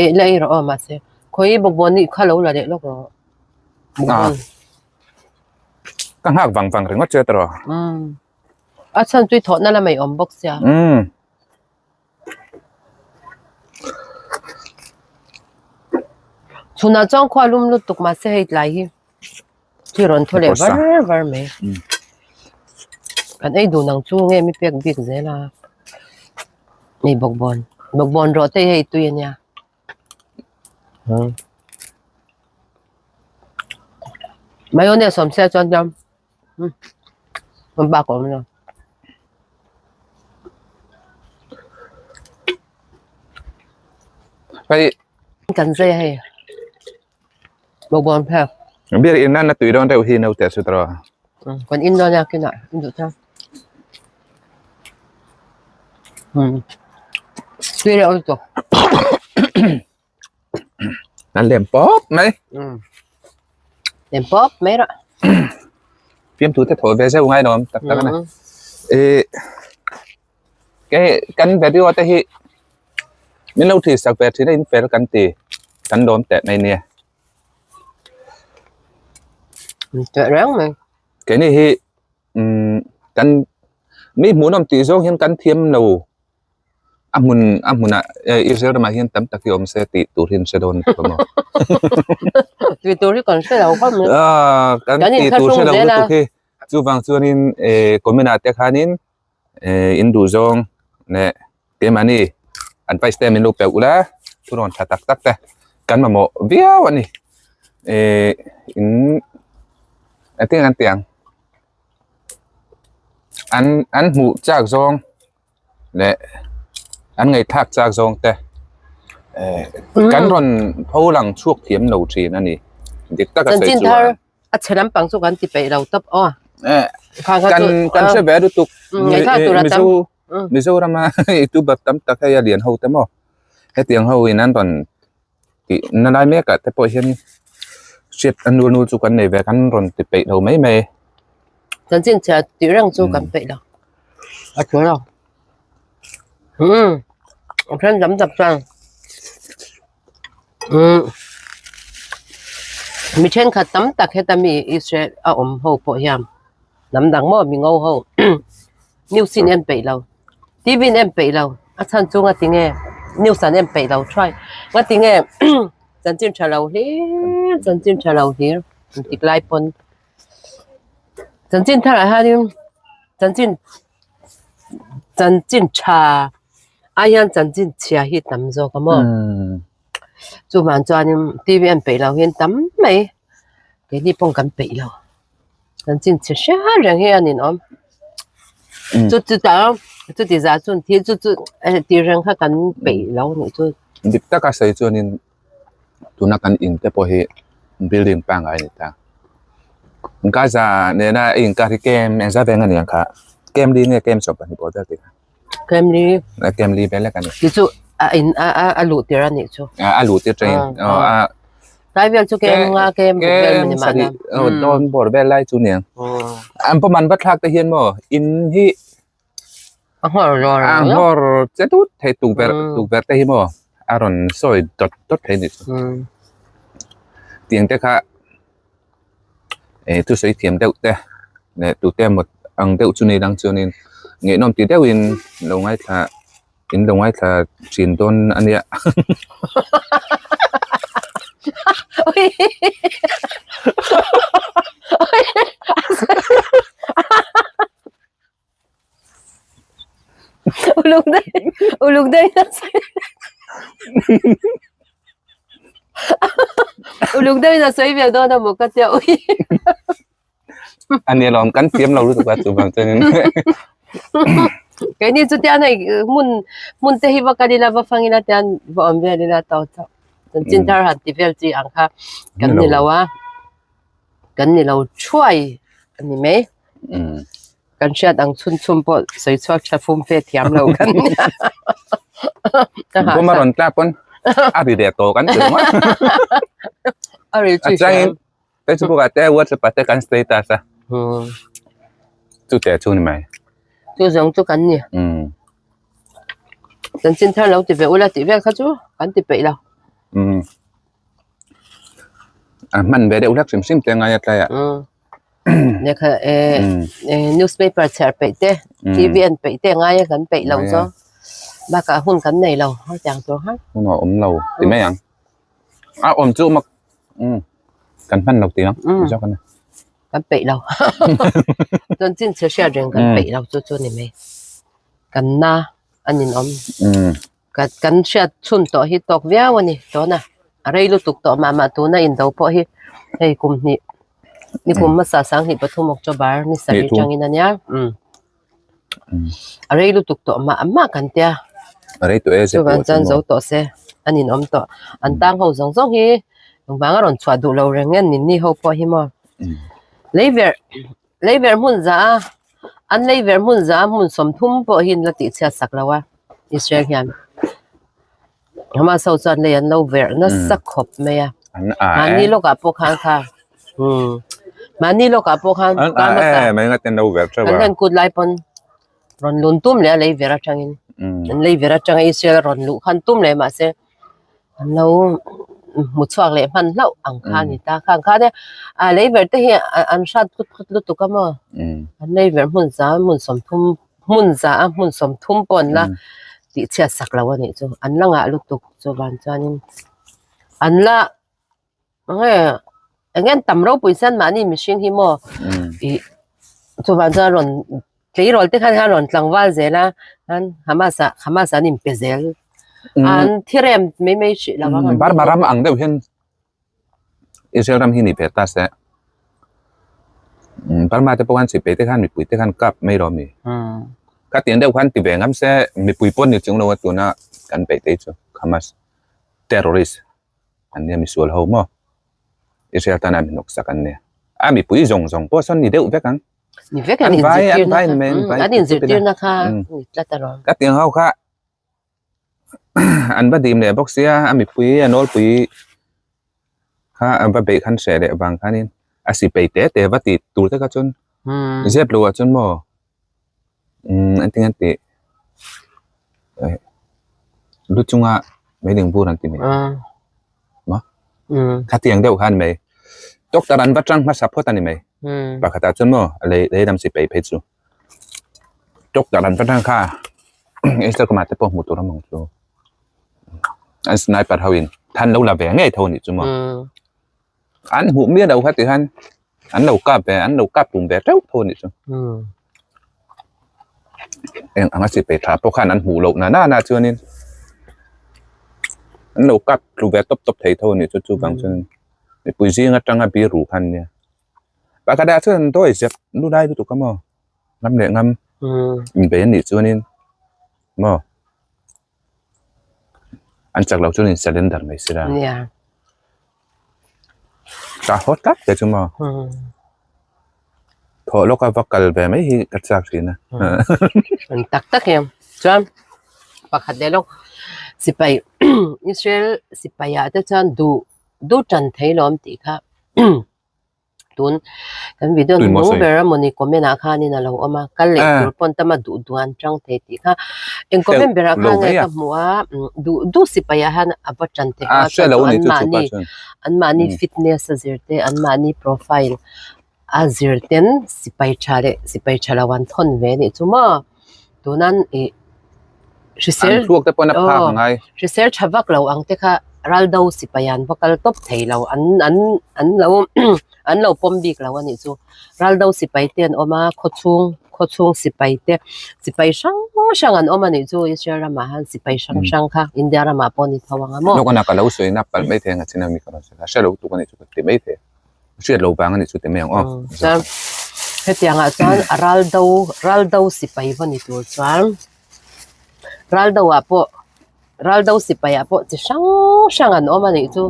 E la ei rawh aw mahse khawi bawkbawn nih kha lo la leh lawk rawh. Bawkbawn. Ka nghak vang vang ringawt che tawh. A chhan chu i thawhna lamah i awm bawk sia. Chhunah chuan khua lum lutuk mahse hei tlai hi thil rawn thaw leh var var mai. Kan ei dun ang chu nge mi pek bik zel a. Hei bawkbawn bawkbawn rawh te hi hei tui a nia. Mayonnaise awm sia chuan hian bak a awm lo. Hei kan zai a hei bawkbawn phek beer in nan a tui dawn deuh hi naute chu tawh kan in dawn a kinah in duh chuan tui reuh lutuk An lem pawp mai. Lem pawp mai rawh. Fiamthu te thaw ve zeuh ngai lo tak tak a ni. Ih ke kan video te hi min lo thih sak ve thin a in fel kan ti kan lawm teh mai nia. Teh reng mai. Keini hi umm kan mi hmuhnawm tih zawng hian kan thiam lo. A hmun a hmunah Israel ramah hian tam tak hi awm se tih tur hi an hre dawn tawh maw? Tih tur hi kan hre lo khawp mai. Kan tih tur hre lo lutuk hi chuvang chuanin comment ah te khanin in duh zawng leh keimahni advice te min lo pe ula thurawn tha tak tak te kan mamawh viau a ni. In engtin an tih ang an an hmuh chak zawng. leh an ngaihthlak chak zawng te eh kan rawn pho lang chhuak thiam lo thin a ni dik taka sawi Chanchin thar a chhe lampang chu kan ti peih lo tawp aw eh kan kan hre ve lutuk Mizo Mizorama youtuber tam tak hei a lian ho te maw hetiang ho in an rawn tih na lai mek ah te pawh hian hriat a nul nul chu kan nei ve kan rawn ti peih lo mai mai. Chanchin chhia tih reng chu kan peih lo a ṭul lo umm a then tam tak chuan umm mi thenkhat tam tak heta mi Israel a awm ho pawh hian hnam dang maw mi ngo ho news in en peih lo. TV in en peih lo a chhan chu nga tinge news an en peih lo thuai nga tinge chanchin tha lo hlir chanchin tha lo hlir engtik lai pawn chanchin tharah hianin chanchin chanchin tha ai hian chanchin chhia hi tam zawk a maw chuvang chuanin TV en peih lo hian tam mai keini pawh kan peih lo. Chanchin chhe hriat reng hi a ninawm. Chu chu ta chuti zah chuan thil chu chu tih reng kha kan peih lo nih chu. Dik taka sawi chuanin tuna kan in te pawh hi building pangngai a ni ta. Gaza nena a inkar hi kem engzat veng a ni ang kha? Kem li nge kem sawm pahnih pawh vel tih kha? Kem li. Kem li vel lek a ni. Ti chu a in a a a luh tir a nih chu. A luh tir tangin a Tlai vel chu kem nga kem buk vel mani mahna. Dawn bawr vel lai chu niang. An pawm an va thlak te hian maw in hi a nghawr rawr a nghawr che tut thei tukverh tukverh te hi maw a rawn sawi dawt dawt thei ni chu. Tiang te kha eh thusawi thiam deuh te leh tute emaw ang deuh chu ni dang chuanin ngaihnawm ti deuhin lo ngaithla in lo ngaithla thin dawn a nia. Uluk daih uluk daih uluk deuhin a sawi ve dawn a maw ka tia ui. A ni alawm kan thiam lo lutuk a chuvang chuanin. Keini chu tian hei hmun hmun te hi va kal ila va fang ila tian va awm vel ila to chauh. Chanchin thar han ti vel chi ang kha kan ni lo a. Kan ni lo thuai a ni mai. Kan hriat ang chhun chhun pawh sawi chhuak tha fum fe thiam lo kan nia. Bawm a rawn tlak pawn a ri leh tawh kan ti ringawt. A ri A changin Facebook ah te WhatsApp ah te kan status a. Chu te chu ni mai. Chu zawng chu kan ni. Chanchin thar lo ti ve ula tih vel kha chu kan ti peih lo. A hman ve deuh hlek hrim hrim te ngai a tlai ah. Lehkha newspaper chhiar peih te TV en peih te ngai a kan peih lo chu bakah hun kan nei lo hetiang tur khan. Hun a awm lo ti mai ang. A awm chu mak kan hman lo ti ang zawk a ni. Kan peih lo. Chuan chin chhe hriat reng kan peih lo chu chu ni mai. Kan na a ninawm. Kan hriat chhun tawh hi tawk viau a ni tawna a rei lutuk tawh mah mah tuna indo pawh hi hei kum hnih ni kum hmasa sanghnih pathum October ni sarih tangin a nia umm a rei lutuk tawh mah mah kan tia chuvang chuan zo tawh se an inawm tawh an tang ho zawng zawng hi engvang a rawn chhuah duh lo reng nge ninni ho pawh hi maw leiverh Leiverh hmun za a, an leiverh hmun za a hmun 30 pawh hi an la tihchhiat sak lo a, Israel hian. Hamas ho chuan lei an lo verh nasa khawp mai a. Mahni lawkah pawh khan kha, umm, mahni lawkah pawh khan an a e mai ngat an lo verh theuh a. Kan kut lai pawn rawn lun tum leh a leiverh atangin, an leiverh atanga Israel a rawn luh khan tum leh mahse An lo hmu chhuak leh hman hlauh ang kha a ni ta. Khang khan e a lei ver te hi an hrat thut thut lutuk a maw? An lei ver hmun za hmun 30 hmun za a hmun 30 pawh an la tih chhiat sak lo a nih chu. An la ngah lutuk chuvan chuanin an la Nge eng nge an tam ropui chuan mahni mihring hi maw ih chuvang chuan rawn tleirawl te khan khan rawn tlangval zel a khan Hamas ah Hamas an inpe zel an thirem mai mai hrih lo ang an Burma ram ang deuh hian Israel ram hi ni ve ta se Burma te pawh khan sipei te khan mipui te khan kap mai lo mi ka tiang deuh khan ti ve ngam se mipui pawh ni chung lo a tuna kan beih te hi chu Hamas terrorist An nia misual ho maw? Israel tana mi hnawksak an nia. A mipui zawng zawng pawh sawn ni deuh vek ang. Ni vek an inzirtirna kha. An inzirtirna kha ni tlat a rawn. Ka tiang ho kha an va dim leh bawk sia a mipui a nawlpui kha an va beih khan hreh leh vang khanin a sipei te te va tih tur te kha chuan zep lo ah chuan maw an ti ngan tih lu chunga mei ding bur an ti mai maw khatiang deuh khan mai doctor an va tang hmasa phawt a ni mai pakhatah chuan maw lei lei lam sipai phei chu doctor an va tang kha Instagram ah te pawh hmuh tur awm ang chu an sniper ho in than lo la ve ngei tho a nih chu maw. An hmuh miah lo kha ti khan an lo kap ve an lo kap tum ve teuh tho a nih chu. Eng anga sipai tha pawh khan an hmuh loh na na chuanin an lo kap tlu ve tawp tawp thei tho a nih chu chuvang chuan mipui zing atanga bir ruh khan nia. Pakhat ah chuan an dawi zep lu lai lutuk a maw ngam leh ngam inbei a nih chuanin maw. An chak lo chuan in surrender mai sila. Nia. Ka haw tlat te chu maw. Thawh lawk a va kal ve mai hi ka chak thin a. An tak tak em. Chuan pakhat leh lawk sipai Israel sipai ah te chuan duh duh tan thei lawm tih kha. Tun kan video hnung ber a mawni comment ah khanin a lo awm a, kal leh tur pawn tama duh duh an tang thei tih kha eng comment berah khan nge ka hmu a duh duh sipai ah hian a va tan theih a chuan chu an mahni an mahni fitness a zir te an mahni profile a zir ten sipai tha leh sipai tha lo an thawn ve anih chu maw tunan ih hrisel hrisel tha vak lo ang te kha raldo sipai an va kal tawp thei lo an an an lo an lo pawm bik lo a nih chu raldo sipai te an awm a khawchhung khawchhung sipai te sipai hrang hrang an awm a nih chu Israel ramah hian sipai hrang hrang kha India ramah pawh a ni tho ang a maw. Lawkana ka lo sawi na palh mai thei ang a chin a mi ka rawn sawi kha hre lo tuk a nih chu ka ti mai thei a hriat lo vang a nih chu ti mai ang aw. Chuan. Hetiangah chuan a ral do ral do sipai va ni tur chuan ral do ah pawh ral do sipai ah pawh chi hrang hrang an awm a nih chu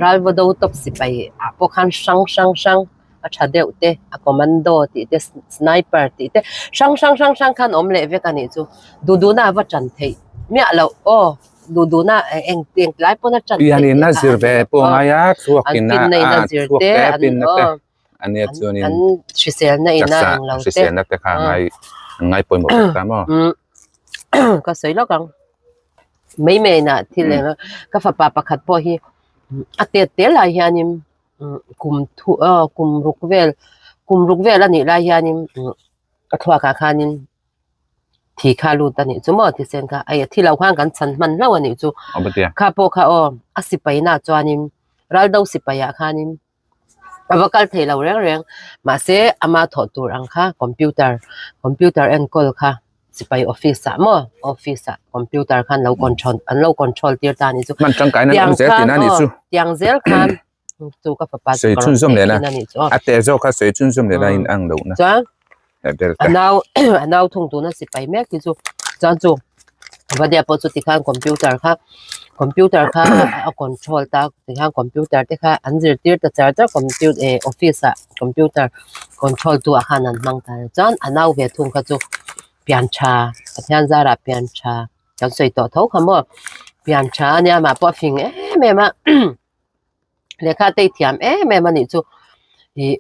ral va do tawp sipai ah pawh khan hrang hrang hrang a tha deuh te a commando tih te sniper tih te hrang hrang hrang hrang khan awm leh vek a nih chu duh duh na a va tan theih miah loh aw duh duh na eng eng tlai pawn a tan theih Pian in a zir ve pawh a ngai a thluak an in a finna in a zir thluak te te an finna te aw ania chuanin an hriselna in a taksa englo te hriselna te kha ngai an ngai pawimawh vek ta maw. Ka sawi lawk ang mai mai inah thil eng ka fapa pakhat pawh hi a tet tel ah hianin kum thu aw kum ruk vel kum ruk vel a nih lai hianin a thluak ah khanin thi kha lut a nih chu maw thisen kha ai a thi lo khan kan chhan hman hlauh a nih chu kha pawh kha aw a sipai na chuanin ral do sipai ah khanin a va kal thei lo reng reng mahse ama thawh tur ang kha computer computer enkawl kha sipai office ah maw office ah computer khan lo control an lo control tir ta a nih chu Hman tangkai nan awm zel tihna a nih chu. Tiang zel khan chu ka fapa chu Sawi ka rawn chhunzawm teh leh na. thin a nih chu aw. A teh zawk kha sawi chhunzawm leh na in ang loh na. Chuan Heh ber a ta. nau a nau thung tuna sipai mek hi chu chuan chu Vadia pawh chu tikhan computer kha computer kha a control ta tikhan computer te kha an zirtir ta char char computer eh office ah computer control tu ah khan an hmang ta chuan a nau ve thung kha chu pian tha Pathian zarah pian tha kan sawi tawh tho kha maw pian tha ania mah pawh a fing em em a lehkha te i thiam em em a nih chu ih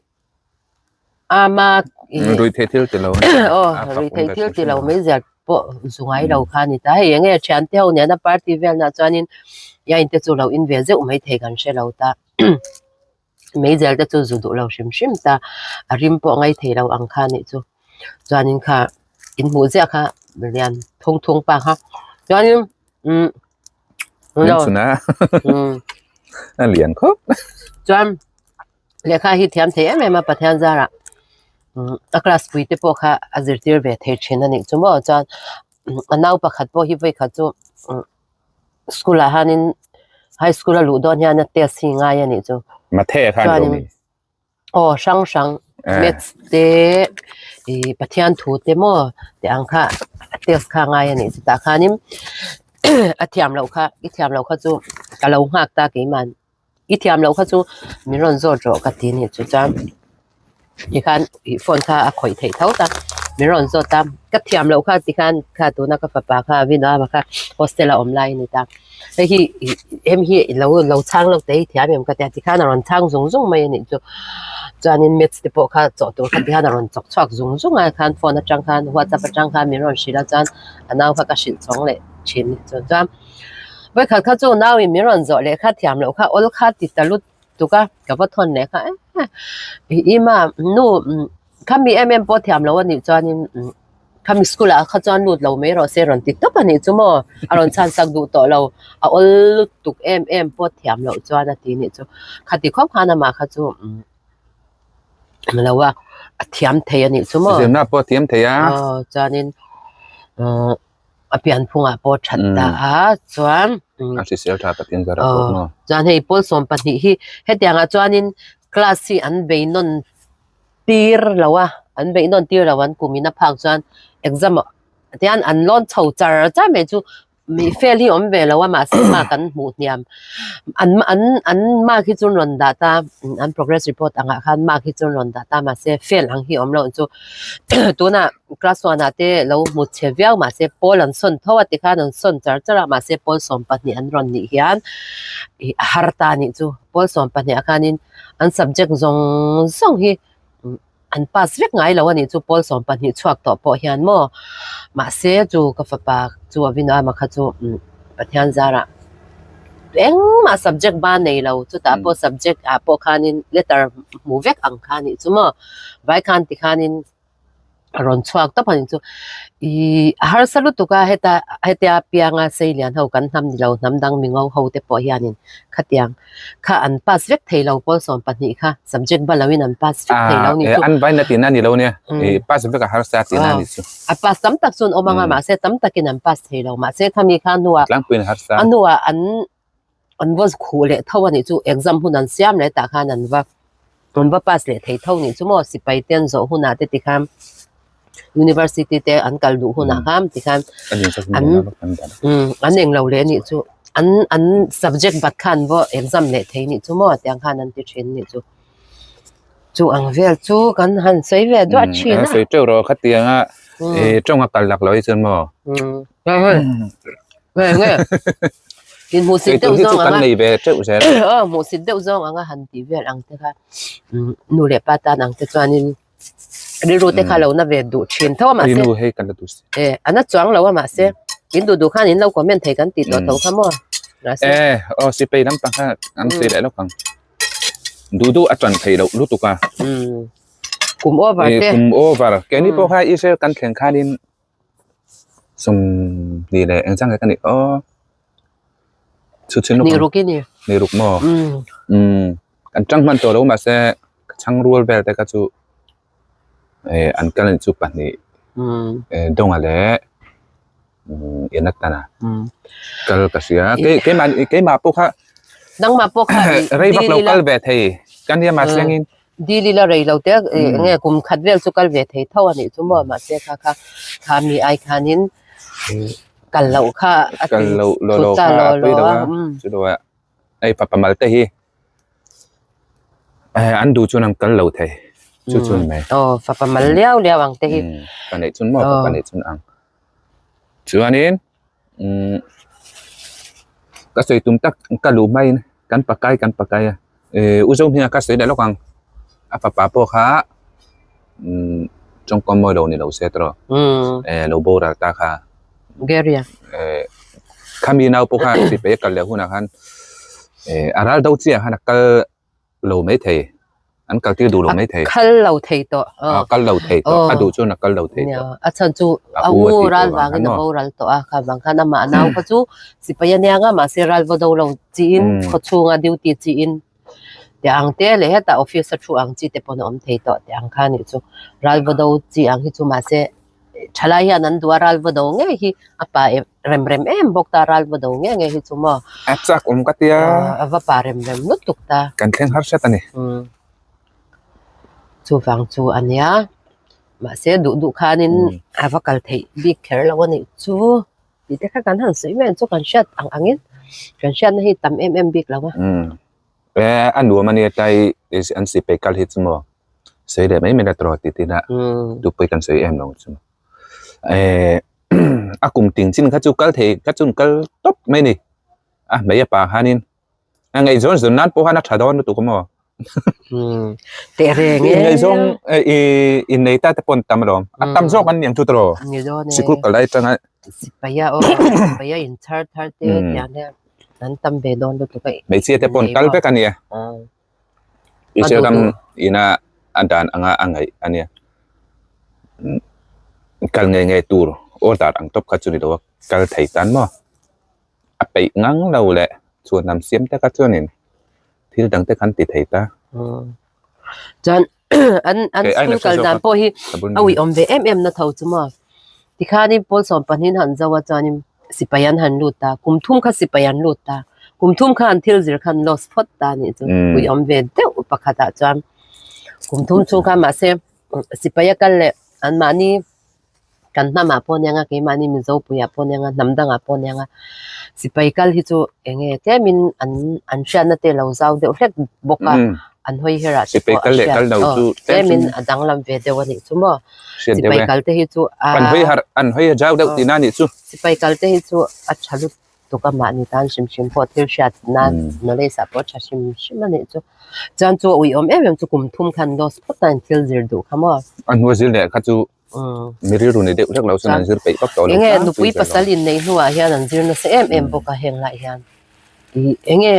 ama ih Ruihtheih thil ti lo aw ruihtheih thil ti lo mai zia pawh zu ngai lo kha a ni ta hei enge thian te ho nena party vel nah chuanin ia in te chu lo in ve zeuh maithei kan hre lo ta. Meizel te chu zu duh lo hrim hrim ta a rim pawh ngai thei lo ang kha nih chu chuanin kha in hmuh ziah kha lian thung thung pa kha chuanin umm a lian khawp chuan lehkha hi thiam thei em em a Pathian zarah umm a class pui te pawh kha a zirtir ve thei thin a nih chu maw chuan a nau pakhat pawh hi vawikhat chu umm. School ah hianin high school a luh dawn hian a test hi ngai a nih chu. Mathe khan lo ni. Aw hrang hrang maths te ih Pathian thu te maw te ang kha a test kha ngai a nih chu tah khanin a thiam loh kha i thiam loh kha chu ka lo nghak ta keimah I thiam loh kha chu min rawn zawt rawh ka ti a nih chu chuan tikhan ih phone kha a khawih theih tho ta min rawn zawt a ka thiam loh kha tikhan kha tuna ka fapa kha Vinoa kha hostel a awm lai a ni ta hei hi ih hemi hi lo lo chhang lo te hi thiam em ka tia tikhan a rawn chhang zung zung mai a nih chu chuanin maths te pawh kha chawh tur kha tikhan a rawn chawk chhuak zung zung a khan phone atang khan whatsapp atang khan min rawn hrilh a chuan a nau kha ka hrilh chhawng leh thin a nih chu chuan. Vawikhat kha chu nau in min rawn zawh leh kha thiam loh kha awl kha ti ta lut tuk a ka va thawn leh kha eh ima nu khami em em pawh thiam loh a nih chuanin khami school ah kha chuan lut lo mai rawh se rawn ti tawp a nih chu maw a rawn chhan sak duh tawh lo a awl lut tuk em em pawh thiam loh chuan a ti nih chu khati khawp khan amah kha chu lo a a thiam thei a nih chu maw Zirna pawh a thiam thei a. Aw chuanin ah. A pianphungah pawh that ta a chuan a hrisel tha takin zara pawh maw chuan hei pawl 12 hi hetiangah chuanin class hi an bei nawn tir lo a an bei nawn tir lo an kum in a phak chuan exam ah tian an lawn chho char char mai chu mi fail hi awm ve lo a mahse mark an hmuh hniam an an an mark hi chu an rawn dah ta an progress report angah khan mark hi chu an rawn dah ta mahse fail ang hi awm loh chu tunah. Class one ah te lo hmu chhe viau mahse pawl an sawn tho a tikhan an sawn char char a mahse pawl 12 an rawn nih hian ih a har ta anih chu pawl 12 ah khanin an subject zawng zawng hi an pass vek ngai lo anih chu pawl 12 chhuak tawh pawh hian maw mahse chu ka fapa chu a vin ama kha chu Pathian zarah engmah subject ba nei lo chutah pawh subject ah pawh khanin letter hmu vek ang kha anih chu maw vai khan tikhanin. A rawn chhuak tawp a ni chu ihh a harsa lutuk a heta hetia pianga sei lian ho kan hnam ni lo hnam dang mingo ho te pawh hianin khatiang kha an pass vek thei lo pawl 12 kha subject ba loin an pass vek thei lo ni chu Ah an vaina tihna ni lo nia ih pass vek a harsa tihna ni chu a pass tam tak chu an awm anga mahse tam takin an pass thei lo mahse khami kha hnuah tlangpuiin a harsa a hnuah an an va khuh leh tho a nih chu exam hun an siam leh tah khan an va. An va pass leh thei tho nih chu maw sipai te an zawh hunah te tikhan university te an kal duh hunah khan tikhan an an englo leh anih chu an an subject bat khan pawh exam leh thei nih chu maw tiang khan an ti thin nih chu chu ang vel chu kan han sawi ve duah thin a. Sawi teuh rawh khatianga tawng a kal lak lo hi chuan maw. Nge nge in hmuhsit Eitur deuh hi chu zawng kan anga nei ve teuh zel. Aw hmuhsit deuh zawng anga han tih vel ang te kha nu leh pa tan ang te chuanin rilru te kha lo na ve duh thin tho a mahse Nu hei kan la duh si. E a na chuang lo a mahse in duh duh khan in lo comment thei kan tih tawh tho kha maw mahse E aw sipei lampang kha an sawi leh lawk ang. Duh duh a tan thei loh lutuk a. Kum over te. Kum over. Keini pawh kha Israel kan thleng khanin Sum ni leh eng chang nge ka nih aw chu chu Ni ruk i ni. Ni ruk maw? Umm kan tang hman tawh lo mahse ka chhang rual vel te kha chu eh an kal anih chu pahnih eh Dawnga leh Enatana kal ka hria kei keimah keimah pawh kha Nangmah pawh kha rei vak lo kal ve thei ka nia mahse angin Dil ila rei lo te enge kum khat vel chu kal ve thei tho a nih chu maw mahse kha kha kha mi ai khanin kal loh kha a kal loh lo lo kha a pui lo a chu lo a hei fapa mal te hi an duh chuan an kal lo thei chu chu a ni mai aw fapa mal liau liau ang te hi ka neih chun maw fapa neih chun ang chuanin umm ka sawi tum tak ka luh hmain kan pakai kan pakai a eh u zo hming a ka sawi leh lawk ang a fapa pawh kha umm tawngkam mawi lo ni lo se tawh eh lo boral ta kha Gary a eh khami nau pawh kha sipai a kal leh hunah khan eh a ral do chiah khan a kal lo mai thei an kal tir duh lo mai thei kal lo thei tawh a kal lo thei tawh a duh chuan a kal lo thei tawh a chhan chu a u ral vangin a boral tawh a kha vang khan amah nau kha chu sipai ania nga mahse ral va do lo chiin khaw chhunga duty chiin tih ang te leh hetah office a thu ang chi te pawn a awm thei tawh tih ang kha nih chu ral va do chi ang hi chu mahse thalai hian an duh a ral va do ngei hi a pa rem rem em bawk ta ral va do nge nge hi chu maw a chak awm ka tia a va pa rem rem lutuk ta kan thleng har hret a ni chuvang chu a nia mahse duh duh khanin a va kal theih bik kher lo a nih chu tih te kha kan han sawi mai ang chu kan hriat ang angin kan hriatna hi tam em em bik lo a a nuam a nia tlai an sipai kal hi chu maw sawi leh mai mai la tawh tih tina tupui kan sawi em lo chu eh a kum ting chin kha chu kal thei kha chu kal tawp mai ni a hmei a pa khanin a ngaihzawn zawn nan pawh khan a tha dawn lutuk a maw teh reng e ngaihzawng i innei ta te pawn tam alawm a tam zawk an ni ang chu tawh sikul kal lai atanga sipaia aw sipaia in chhar thar te tiang hian an tam ve dawn lutuk a hmeichhia te pawn kal vek a nia Israel ram ina a dan anga a ngaih a nia. Kal ngei ngei tur order ang tawp kha chu ni lo a, kal thei tan maw? A peih ngang lo leh chuan lam siam te kha chuanin thil dang te khan ti thei ta. Chuan an an school kal dan pawh hi a uiawm ve em em na tho chu maw? Tikhanin pawl sawm pahnihin han zo a chuanin sipai an han lut ta, kum thum kha sipai an lut ta, kum thum kha an thil zir khan loss phawt ta anih chu uiawm ve deuh pakhatah chuan kum thum chhung khan mahse sipai a kal leh anmahni kan hnamah pawh aniang a keimahni Mizo puiah pawh aniang a hnam dangah pawh aniang a sipai kal hi chu eng nge tlemin an an hriatna te lo zau deuh hlek bawk a an hawi herah te pawh a hriat aw tlemin a danglam ve deuh anih chu maw. Sipai kal te hi chu a an hawi har an hawi zau deuh tihna anih chu. Sipai kal te hi chu a tha lutuk a mahni tan hrim hrim pawh thil hriat nan knowledge ah pawh a tha hrim hrim anih chu. Chuan chu a uiawm em em chu kum thum khan loss phawt a in thil zir duh kha maw. A hnua zir leh kha chu mi rilru ni deuh hlek lo chuan an zir peih vak tawh lo. Enge nupui pasal inneih hnuah hian an zir nasa em em bawk a heng lai hian. Enge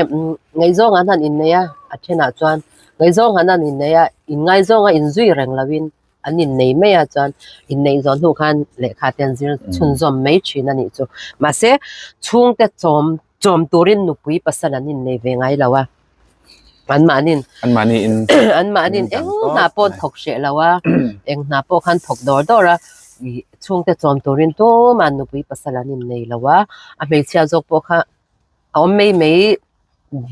ngaihzawng an han innei a, a thenah chuan ngaihzawng an han innei a, inngaizawng a inzui reng loin an innei mai a chuan inneih zawh hnu khan lehkha te an zir chhunzawm mai thin a nih chu. Mahse chhungte chawm chawm turin nupui pasal an innei ve ngai lo a, anmahnin anmahniin anmahnin eng hna pawh an thawk hreh lo a, eng hna pawh khan thawk dawr dawr a, ih chhungte chawm turin tumah nupui pasal an innei lo a, a hmeichhia zawk pawh kha a awm mai mai.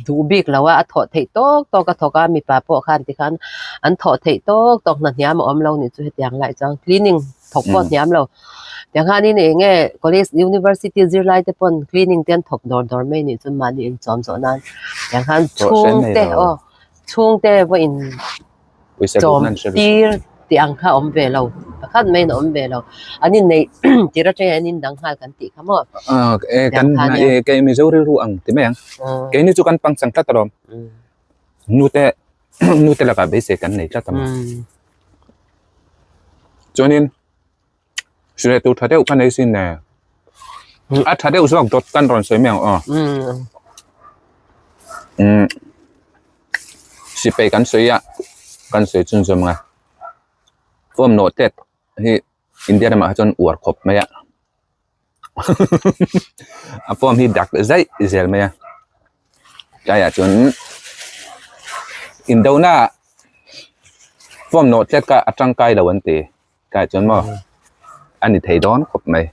duh bik lo a, a thawh theih tawk tawk a thawk a, mipa pawh khan tikhan an thawh theih tawk tawk hna hniam a awm lo nih chu hetiang lai chuan cleaning thawk pawh hniam lo. Tiang khanin eng nge college university zirlai te pawn cleaning te an thawk dawr dawr mai nih chuan mahni inchawm zawh nan tiang khan chhungte aw chhungte pawh in chawm tir tih ang kha a awm ve lo pakhat maiin a awm ve lo an inneih tir atangin an indang nghal kan tih kha maw kan kei mizo rilru ang ti mai ang keini chu kan pangchang tlat alawm nute nute lakah beisei kan nei tlat a maw chuanin Hre tur tha deuh ka nei sin nè. A tha deuh zawk dawt kan rawn sawi mai ang aw. Umm sipei kan sawi a kan sawi chhun zawm ang a form nawh tet hi India ramah hi chuan uar khawp mai a a form hi dak zaih zel mai a tlaiah chuan indona form nawh tlet kha a tangkai lo an ti. Kai chuan maw a ni thei dawn khawp mai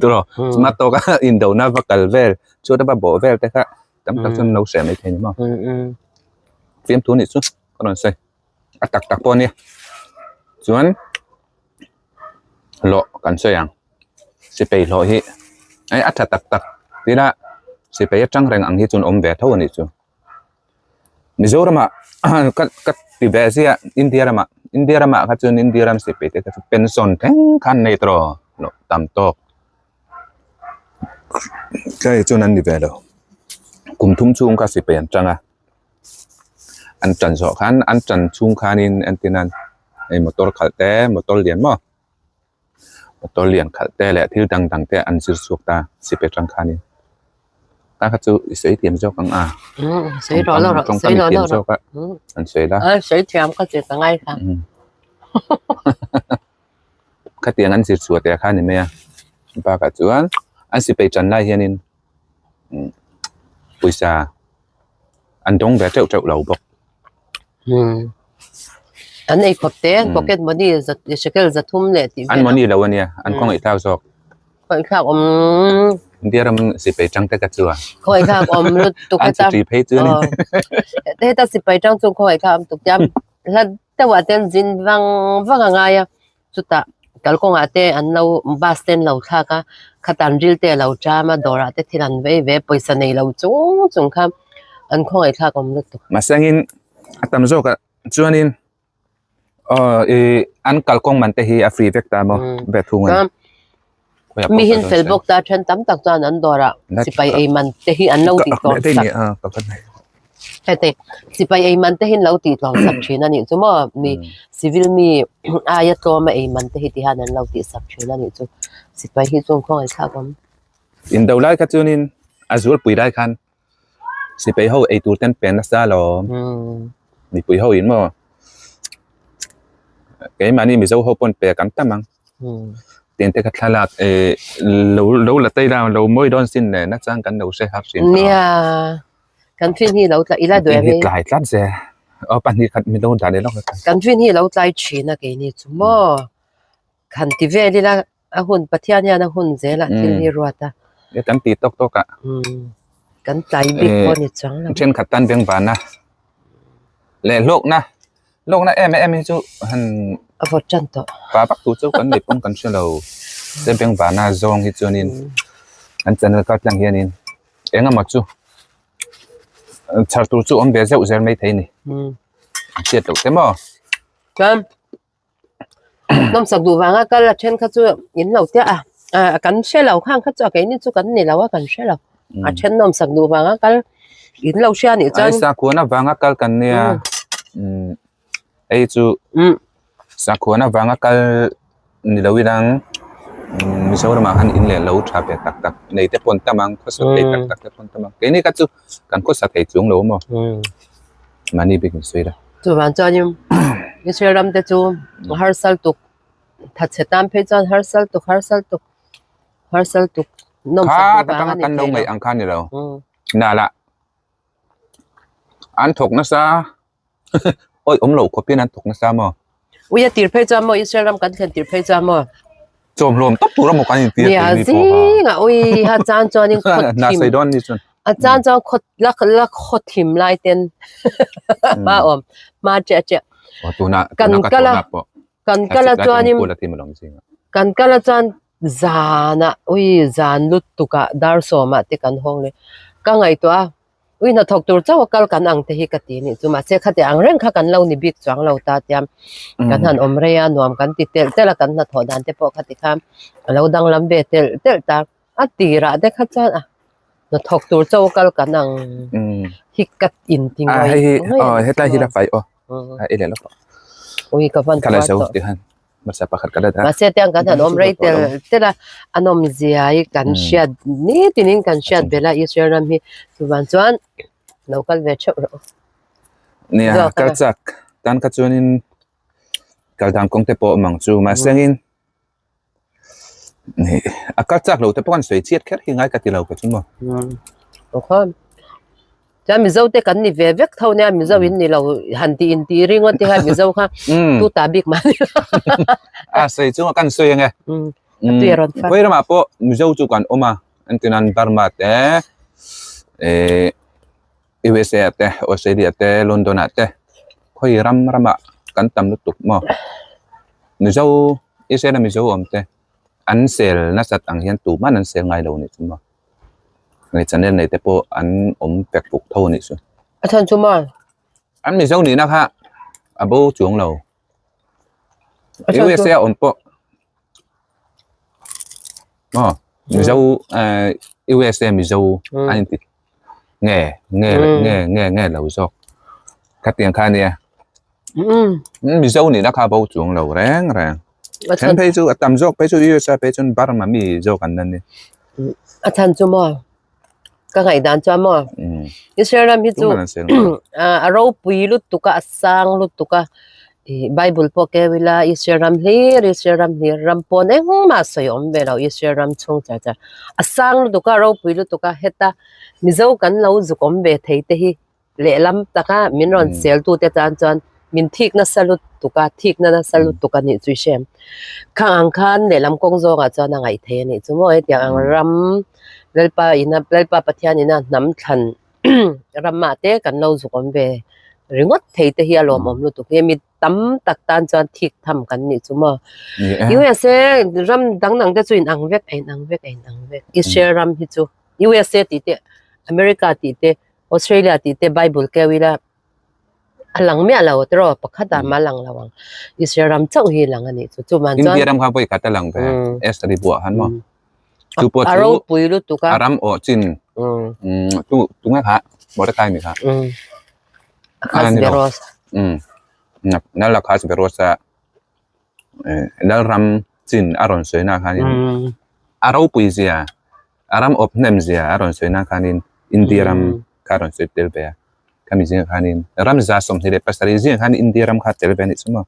tawh chuma tawka indona va kal vel chuta va bawh vel te kha tam tak chuan lo hreh mai thei ni maw fiamthu nih chu ka rawn sawi a tak tak pawh a nia chuan hlawh kan sawi ang sipai hlawh hi a tha tak tak tila sipai atang reng ang hi chuan awm ve tho a nih chu. Mizoramah ka ka ti ve zia India ramah India ramah kha chuan India ram sipai te kha chu pension thleng khan nei tawh lo tam tawk tlai chuan an ni ve lo kum thum chhung kha sipai an tang a an tan zawh khan an tan chhung khanin entirnan hei motor khalh te motor lian maw motor lian khalh te leh thil dang dang te an zir chhuak ta sipai atang khanin ta kha chu i sawi thiam zawk ang a tawngkam i thiam zawk a an sawi la sawi thiam ka che ka ngai kha khatiang an zir chhuah teh kha ni mai a bakah chuan an sipai tan lai hianin pawisa an dawng ve teuh teuh lo bawk. An ei khawp te pocket money shekel zathum leh tih vel. An money lo ania an khawngaih thlak zawk. Khawngaih thlak awm. India ram sipai tang te ka chu a. Khawngaih thlak awm lutuk heta. An chutri phei chu ani. Heta sipai tang chu khawngaih thlak awm tuk tiam hla deuh ah ten zin vang vang a ngai a chutah kalkawngah te an lo bus te an lo thlak a khatan ril te a lo cham a dawrah te thil an vei ve pawisa nei lo chung chung kha an khawngaih thlak awm lutuk. Mahsengin a tam zawk ah chuanin aw ih an kalkawng man te hi a free vek ta maw ve thung a ni. Mi hin fel bawk ta then tam tak chuan an dawrah sipai ei man te hi an lo tih tlawm sak. Hete sipai ei man te hi an lo tih tlawm sak thin a nih chu maw mi civil mi aia tlawm a ei man te hi ti hian an lo tih sak thin a nih chu sipai hi chuan khawngaih thlak awm. Indo lai kha chuanin a zualpui lai khan sipai ho ei tur ten pen nasa alawm mipui ho in maw keimahni mizo ho pawn pe kan tam ang tiang te kha thlalak eh lo lo la tei la lo mawi dawn sin nen a chang kan lo hre har thin tawh nia kan fin hi lo tla ila duai mai tlai tlat ze aw pahnih khat mi lo dah leh lawk kan fin hi lo tlai thin a keini chu maw khan ti vel ila A hun, Pathian hian a hun zelah thil hi ruat a. E kan ti tawk tawk a. Kan tlai bik pawh ni chuang lo. Thenkhat tan beng vana leh hlawkna, hlawkna em em hi chu han A vawt tan tawh. Pa vak tu chu kan nei pawn kan hre lo. Te beng vana zawng hi chuanin an channel kal tlang hianin eng emaw chu chhar tur chu awm ve zeuh zel maithei a ni. Hriat loh te maw? Chuan Nawmsak duh vanga kal a then kha chu in lo tia a ah kan hre lo khang kha chu a keini chu kan ni lo a kan hre lo a then nawmsak duh vanga kal in lo hria nih chuan Ai sakhuana vanga kal kan nia umm hei chu sakhuana vanga kal ni lo inang Mizoramah khan in leh lo tha ve tak tak nei te pawh an tam ang khawsa thei tak tak te pawh an tam ang keini kha chu kan khawsa thei chung lo maw mahni bik in sawi la. Chuvang chuanin Israel ram te chu harsal tuk thatchhe tan phei chuan harsal tuk harsal tuk harsal tuk nawmsak duh vang a ni thei lo. Ang kha ni lo nala an thawk nasa oi awm lo khawp hian an thawk nasa maw. Ui a tir phei chuan maw Israel ram kan thlen tir phei chuan maw. Chawmhlawm tawp tur a maw kan intir Nia zingah ui ha chan chuanin khawt thim. Nasa i dawn ni chuan. A chan chuan khaw la la khaw thim lai ten hma awm hma chiah chiah. Aw tuna Kan tuna ka kal a tawhna pawh kan kal a chuanin kul a tim alawm zinga. Kan kal a chuan zanah ui zan lutuk ah dar sawmah te kan hawng leh ka ngaihtuah a ui hnathawk tur chauh a kal kan ang te hi ka ti anih chu mahse khati ang reng kha kan lo ni bik chuang lo ta tia kan han awm rei a nuam kan ti telh telh a kan hnathawh dan te pawh khati khan a lo danglam ve telh telh ta. A tirah te kha chuan a hnathawk tur chaw kal kan ang hi ka in ti ngawih hei hi aw hetlai hi la fai aw a i leh lawk ui ka van kala zo ti han hmasa pakhat ka la dah mahse tiang kan han awm rei tel tel a a nawm zia hi kan hriat nitin in kan hriat bel a Israel ram hi chuvan chuan lo kal ve theuh rawh nia kal chak tan kha chuanin kal dan kawng te pawh awm ang chu mahse angin A kal chak lo te pawh kan sawi chiat kher hi ngai ka ti lo ka chu maw. Awkhawn. Chuan Mizo te kan ni ve vek tho nia Mizo in ni lo han ti in ti ringawt te kha Mizo kha tu ta bik mah ni lo. A sawi chunga kan sawi ange. A tui a rawn far. Khawi ramah pawh Mizo chu kan awm a entirnan Burma te eh USA ah te Australia te London ah te khawi ram ramah kan tam lutuk maw. Mizo Israel a Mizo awm te an sel nasat ang hian tuman an sel ngai lo anih chu maw hei channel nei te pawh an awm pek puk tho anih chu. A chhan chu maw? An Mizo nihna kha a bo chuang lo. USA a awm pawh maw Mizo eh USA Mizo an inti nge nge nge nge nge lo zawk khatiang kha ania. Mizo nihna kha bo chuang lo reng reng. Then phei chu a tam zawk phei chu USA phei chuan Burma mi zawk an la ni. A chhan chu maw? Ka ngaihdan chuan maw? Israel ram hi chu a ropui lutuk a, a sang lutuk a. Bible pawh keu ila Israel ram hlir, Israel ram hlir, ram pawn engmah sawi awm ve lo Israel ram chhung char char. A sang lutuk a, a ropui lutuk a, heta Mizo kan lo zuk awm ve thei te hi Lehlam taka min rawn seltute tan chuan min thik nasa lutuk a, thikna nasa lutuk a nih chu i hrem. Khang ang khan lehlam kawng zawngah chuan a ngaih thei a nih chu maw hetiang ang ram Lalpa ina Lalpa Pathian ina hnam thlan ramah te kan lo zuk awm ve ringawt thei te hi a lawmawm lutuk hi. Mi tam tak tan chuan thik tham kan nih chu maw. USA ram dang dang te chu inang vek a inang vek a inang vek. Israel ram hi chu USA tih te America tih te Australia tih te Bible keu ila a lang miah lo tiraw pakhat ah mah a lang lo ang Israel ram chauh hi a lang a nih chu chuman chuan India ram kha vawi khat a lang ve Esther-i buah khan maw chu pawh a chu ropui lutuk a a ram awh chin tu tunge kha Mordecai mi kha Ahasveros Lal Ahasveros a Lal ram chin a rawn sawi na khanin a ropui zia a ram awp hnem zia a rawn sawi na khanin India ram kha a rawn sawi tel ve a khami zingah khanin ram 27 zingah khan India ram kha a tel ve a nih chu maw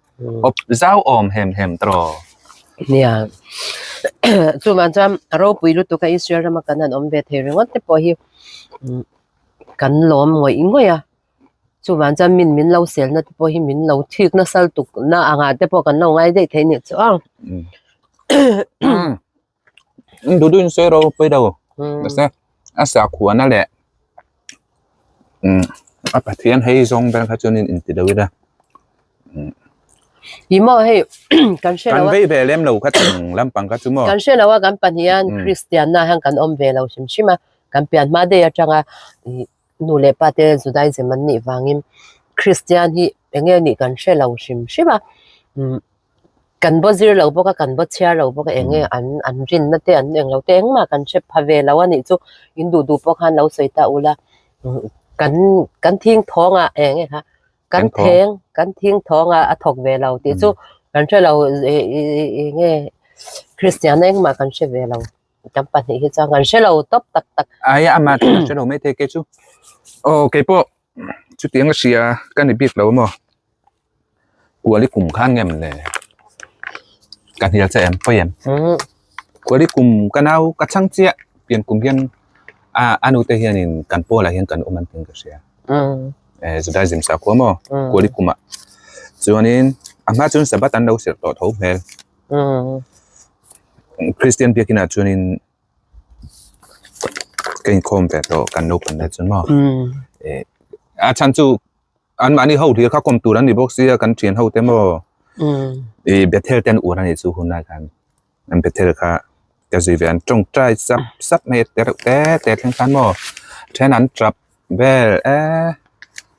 awp zau awm hem hem tawh. Nia chuvang chuan a ropui lutuk a Israel rama kan han awm ve thei ringawt te pawh hi kan lawm ngawih ngawih a. Chuvang chuan min min lo selna te pawh hi min lo thik nasa lutuk na angah te pawh kan lo ngai daih thei nih chu a. Dudu in sawi ro pawi lo mahse a sakhuana leh a Pathian hei zawng ber kha chuan in inti deuh ila. Ih maw hei kan hre lo a. Kan vei ve lem lo kha chung lampang kha chu maw. Kan hre lo a kan pahnih hian Kristian na hian kan awm ve lo hrim hrim a kan pian hma daih atanga ih Nu leh pa te Judaism an nih vangin Kristian hi eng nge nih kan hre lo hrim hrim a, umm kan baw zir lo bawk a, kan baw chhiar lo bawk a, eng nge an an rinna te an eng lo te engmah kan hre pha ve lo a nih chu in duh duh pawh khan lo sawi ta ula, kan kan thing thawng ah eng nge kha kan theng kan thing thawng ah a thawk ve lo tih chu kan hre lo eng nge Kristian engmah kan hre ve lo. Kan pahnih hi chuan kan hre lo tawp tak tak. Ai ama chu kan hre lo mai thei kei chu. Aw kei pawh chutiang a hria ka ni bik lo maw. Kuali kum khan nge mawn le ka hnial che em pawi em. Kuali kum ka nau ka chhang chiah pian kum hian a a nute hianin kan pawlah hian kan awm an tih ka hria. Eh Judaism sakhua maw kuali kumah chuanin a hma chuan Sabbath an lo serh tawh tho hmel. Kristian biakinah chuanin Ka inkhawm ve tawh kan naupang lai chuan maw a chhan chu anmahni ho hlir kha kawm tur an ni bawk sia kan thian ho te maw ih Bethel te an ur a nih chu hunlai khan an Bethel kha ka zui ve an tawngtai sap sap mai a te reuh te te thleng khan maw then an tap vel e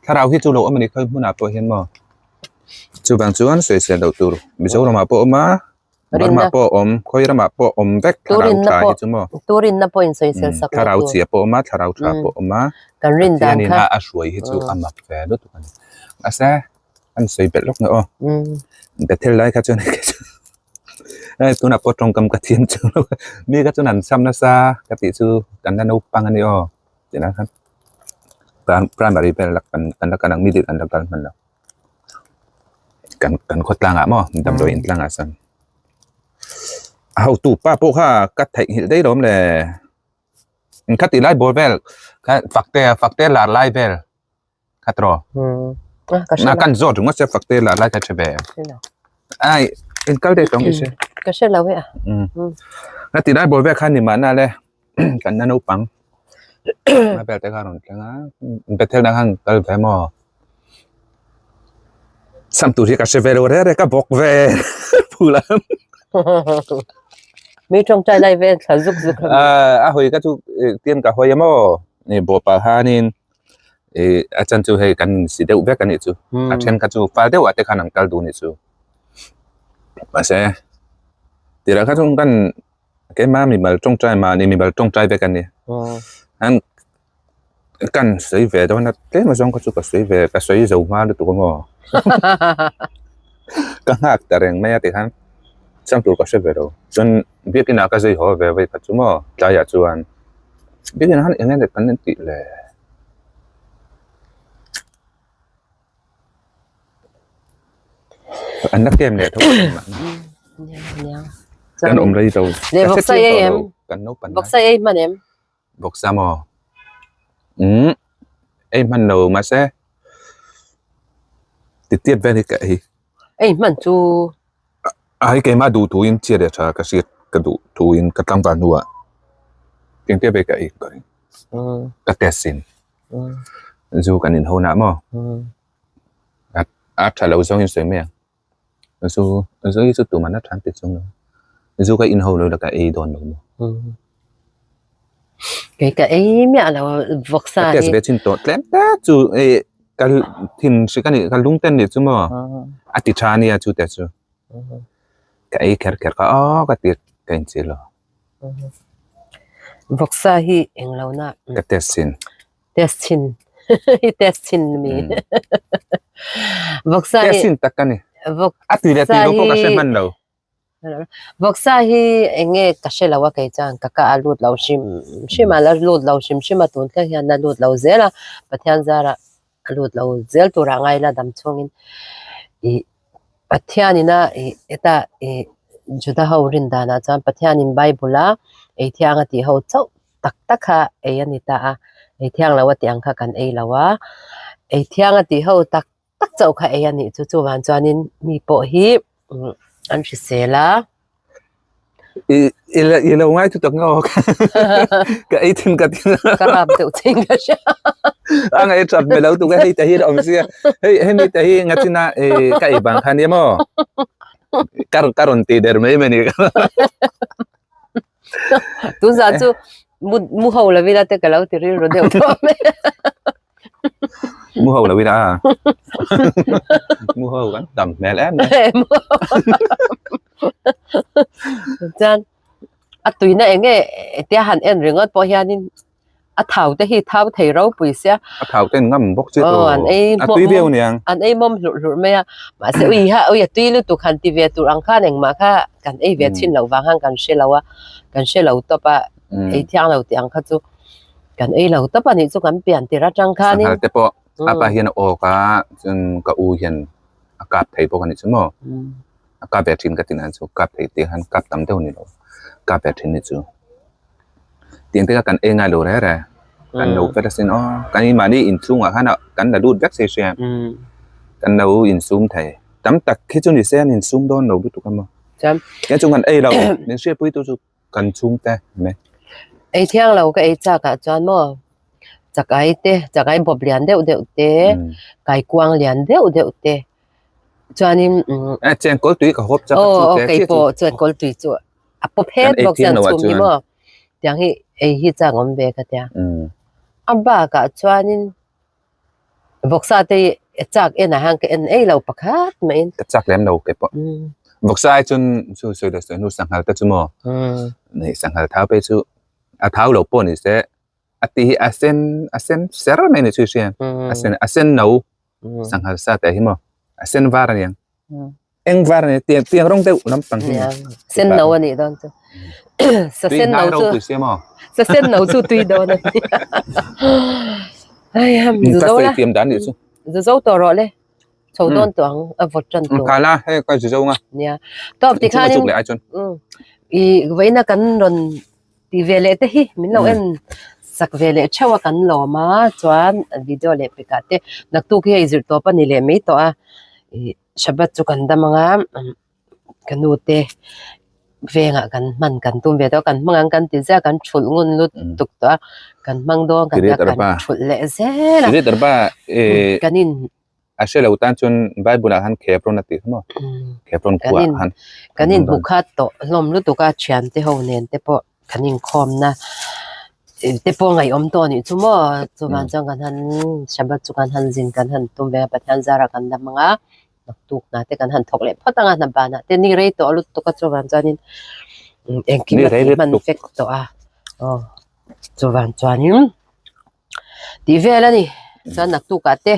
thlarau hi chu lo awm a ni khawi hmunah pawh hian maw chuvang chuan sawisel loh tur Mizoramah pawh a awm a. Burma pawh awm, khawi ramah pawh awm vek thlarau tha hi chu maw. Turinna pawh in sawisel sak lo Thlarau chhia pawh awm a, thlarau tha pawh awm a. Kan rin dan kha. Pathianin a hruai hi chu a mak ve lutuk a ni. Mahse, an sawi belh lawk na aw. Bethel lai kha chuan hei tunah pawh tawngkam ka thiam chu lo mi kha chuan an sam nasa ka tih chu kan la naupang a ni aw tih lai khan primary vel la kan la kal ang middle kan la kal hman lo. Kan kan khaw tlangah maw damdawi in tlangah chuan a hotu pa pawh kha ka theihnghilh daih lawm le kha tih lai ball vel kha fakte fakte lar lai vel kha tawh na kan zawt ringawt sia fakte lar lai kha tha ve ai in kal daih tawng i se ka hre lo e a kha tih lai ball vel kha ni mahna le kan la naupang a vel te kha a rawn thleng a Bethel dang khan kal ve maw sam tur hi ka hre ve lo reng reng ka bawk ve phul a mi tawngtai lai vel thla zuk zuk a hawi ka chu tian ka hawi a maw ni bawpa khanin ih a chan chu hei kan si deuh vek a nih chu a then kha chu fal deuh ah te khan an kal duh a nih chu mahse tirah kha chuan kan Keimah mimal tawngtai mahni mimal tawngtai vek a ni. An kan sawi ve dawn a tlem azawng kha chu ka sawi ve ka sawi zo hma lutuk a maw. Ka nghak ta reng mai a tikhan chang tur ka hre ve lo. Chuan biakin ah ka zui haw ve vawi khat chu maw tlaiah chuan biakin ah khan eng nge kan intih le. An la kem leh tho kan awm rei lo le vawksa ei em kan naupang vawksa ei hman em vawksa maw um ei hman lo mahse titiat vel hi ka ei ei hman chu a hei keimah duh tuin chhiat leh tha ka hriat ka duh tuin ka tlangval hnuah engtia ve ka ei ka ring ka test in Zu kan inho nah maw? A tha lo zawng in sawi mai ang. Zu zu hi chu tuman a than ti chung lo. Zu ka inho lo la ka ei dawn lo maw? Kei ka ei miah lo vawksa hi. Ka test ve chin tawh tlem te chu ei ka thin hrik a nih ka lung ten nih chu maw? A ti tha a nia chu te chu. Ka ei kher kher kha aw ka ti ka inchhir lo. Vawksa hi englo na ka test chin test chin i test chin mi vawksa hi test chin tak ka ni a tui leh tui lo pawh ka hre hman lo vawksa hi enge ka hre lo a kei chuan ka ka a lut lo hrim hrim a la lut lo hrim hrim a tun thleng hian la lut lo zel a Pathian zarah a lut lo zel turah ngai la dam chhungin ih Pathianina ih heta ih Juda ho rin danah chuan Pathianin Bible a ei thiang a tih ho chauh tak tak kha ei a ni ta a, ei thiang lo a tih ang kha kan ei lo a, ei thiang a tih ho tak tak chauh kha ei a nih chu chuvang chuanin mi pawh hi an hrisel a. I i lo ngai thu tak ngawk ka ei thin ka tin ka rap deuh chin ka hria a ngai that me lo tu ka hei te hi awm sia hei hemi te hi ngachina e ka ei bang khan emo kar karon ti der mai mai ni tu za chu mu mu ho lovila te ka lo ti rilru deuh tawh mai Mu ho lo ila mu ho kan tam hmel em em. Chuan a tuina eng nge tia han en ringawt pawh hianin a thau te hi thau thei ropui sia. A thau ten ngam bawk che tu. An ei a tui viau niang. An ei mawm hlurh hlurh mai a. Mahse ui ha ui a tui lutuk han ti ve tur ang khan engmah kha kan ei ve thin loh vang khan kan hre lo a. Kan hre lo tawp a. Ei thiang lo tih ang kha chu. Kan ei lo tawp a nih chu kan pian tir atang khanin. Sanghal te pawh a pa hian a awk a chuan ka u hian a kap thei bawk a nih chu maw. A kap ve thin ka ti nan chu kap thei tih khan kap tam deuh a ni lo kap ve thin ni chu. Tiang te kha kan ei ngai lo reh reh kan lo fet asin aw kan in mahni inchhungah khan kan la lut vek sei hria kan lo insum thei tam tak khi chu ni se an insum dawn lo lutuk a maw. Chuan Tiang chu kan ei lo min hriatpui tu chu. Kan chhungte me. Ei thiang lo ka ei chak ah chuan maw chakai te chakai bawp lian deuh deuh te kaikuang lian deuh deuh te chuanin umm Eh chengkawl tui ka hawp chak a chu aw te kei pawh chengkawl tui chu a pawp het bawk chuan chhum hi maw tiang hi ei hi chak awm ve ka tia a bakah chuanin Vawksa te hi chak en ah hian ka en ei lo pakhat mai in. Ka chak lem lo kei pawh. Vawksa ai chuan chu sawi leh sawi hnu sanghal te chu maw nei sanghal thau phei chu a thau lo pawh ni se a ti hi a sen a sen ser mai ni chu i hria a sen a sen no sanghal sa teh hi maw a sen var a niang. Eng var a ni tiang tiang rawng deuh lampang hi Nia sen no a nih dawn chu sa tui sen hnai no chu ropui sia maw sa sen no chu tui dawn a ni ai ham zu ka zo sawi la thiam dan nih chu zu zo tawh rawh le chho dawn tawh ang a vawt tan tawh khala hei ka zu zo nga nia tawp ti chunga khanin chuk leh ai chuan i vawiina kan rawn ti ve leh te hi min lo en sak ve leh theuh a kan lawm a chuan video leh pekah te naktuk hi hei zirh tawp a ni leh mai tawh a ih Shabbat chu kan dam anga ka nu te vengah kan hman kan tum ve tawh a kan hmang ang kan ti ziah a kan thulh ngun lut tuk tawh a kan hmang dawn kan tia kan thulh leh zel a kan in a hre lo tan chuan Bible ah khan Khebron a tih kha maw Khebron khua ah khan kan in hmu khat tawh hlawm lutuk a thian te ho nen te pawh kan inkhawmna te pawh ngaihawm tawh anih chu maw chuvang chuan kan han Shabbat chu kan han zin kan han tum ve a Pathian zarah kan dam ang a naktuk hna te kan han thawk leh phawt ang a hna banah te ni rei tawh lutuk a chuvang chuanin engkim a tih hman vek tawh a aw chuvang chuanin. Tih vel a ni. Chuan naktukah te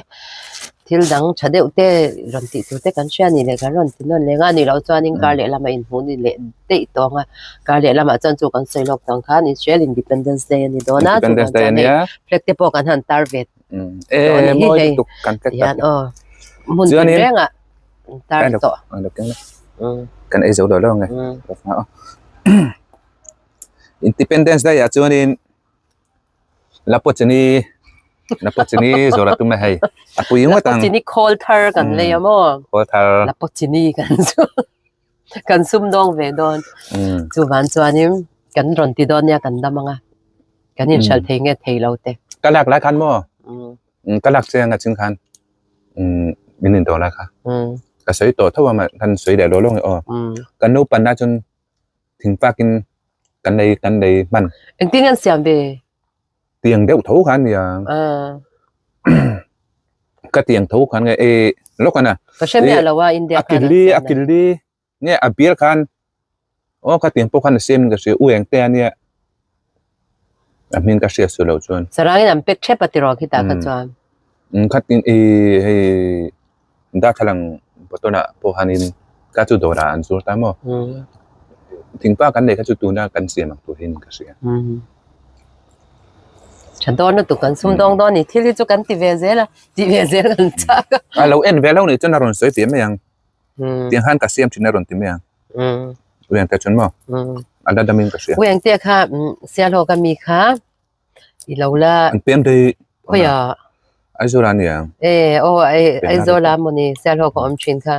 thil dang tha deuh te rawn tih tur te kan hria a ni leh kan rawn ti nawn leng a ni loh chuanin kar leh lamah inhmuh ni leh daih tawng a. Kar leh lamah chuan chu kan sawi lawk tawng khan Israel Independence Day a ni dawn a Independence Day a nia. Flag te pawh kan han tar ve tawh a ni hi hei. Tihian aw hmun tinrengah an tar tawh. Kan ei zo lo lo ang e. Independence Day ah chuanin Lapochini Lapochini zawrh a tum e hei a pui ngawt ang Lapochini khawl thar kan lei a maw khawl thar Lapochini kan chu kan sum dawng ve dawn chuvan chuanin kan rawn ti dawn nia kan dam anga kan inhralh thei nge thei lo te ka lak lai khan maw ka lak che anga chin khan min in tawh lai kha ka sawi tawh tho a kan sawi leh lawh lawng e aw kan naupan lai chuan thing pakin kan nei kan nei hman. Engtin an siam ve? Tiang deuh tho khan nia. Ka tiang tho khan nge e lawk ana. Ka hre miah lo a India khan. Akilli akilli nge a bial khan aw ka tiang pawh khan a siam in ka hria u eng te ania a hming ka hria su lo chuan. Sarangin an pek thep a tiraw khitah kha chuan. Khatin i hei Darthlalang button ah pawh hianin ka chu dawrah an zur ta maw? Thingpa kan nei kha chu tuna kan siam ang tur hian ka hria. Tha dawn lutuk kan sum dawng dawn ni thil hi chu kan ti ve zel a ti ve zel kan chak a. A lo en ve lo nih chuan a rawn sawi tih mai ang. Tiang khan ka siam thin a rawn ti mai ang. Uiangte chuan maw? A la dam in ka hria. Uiangte kha Sialhawk ami kha I lo la. An pem dei. Khawiah. Aizawl a nia. E aw Aizawl a mawni Sialhawk a awm thin kha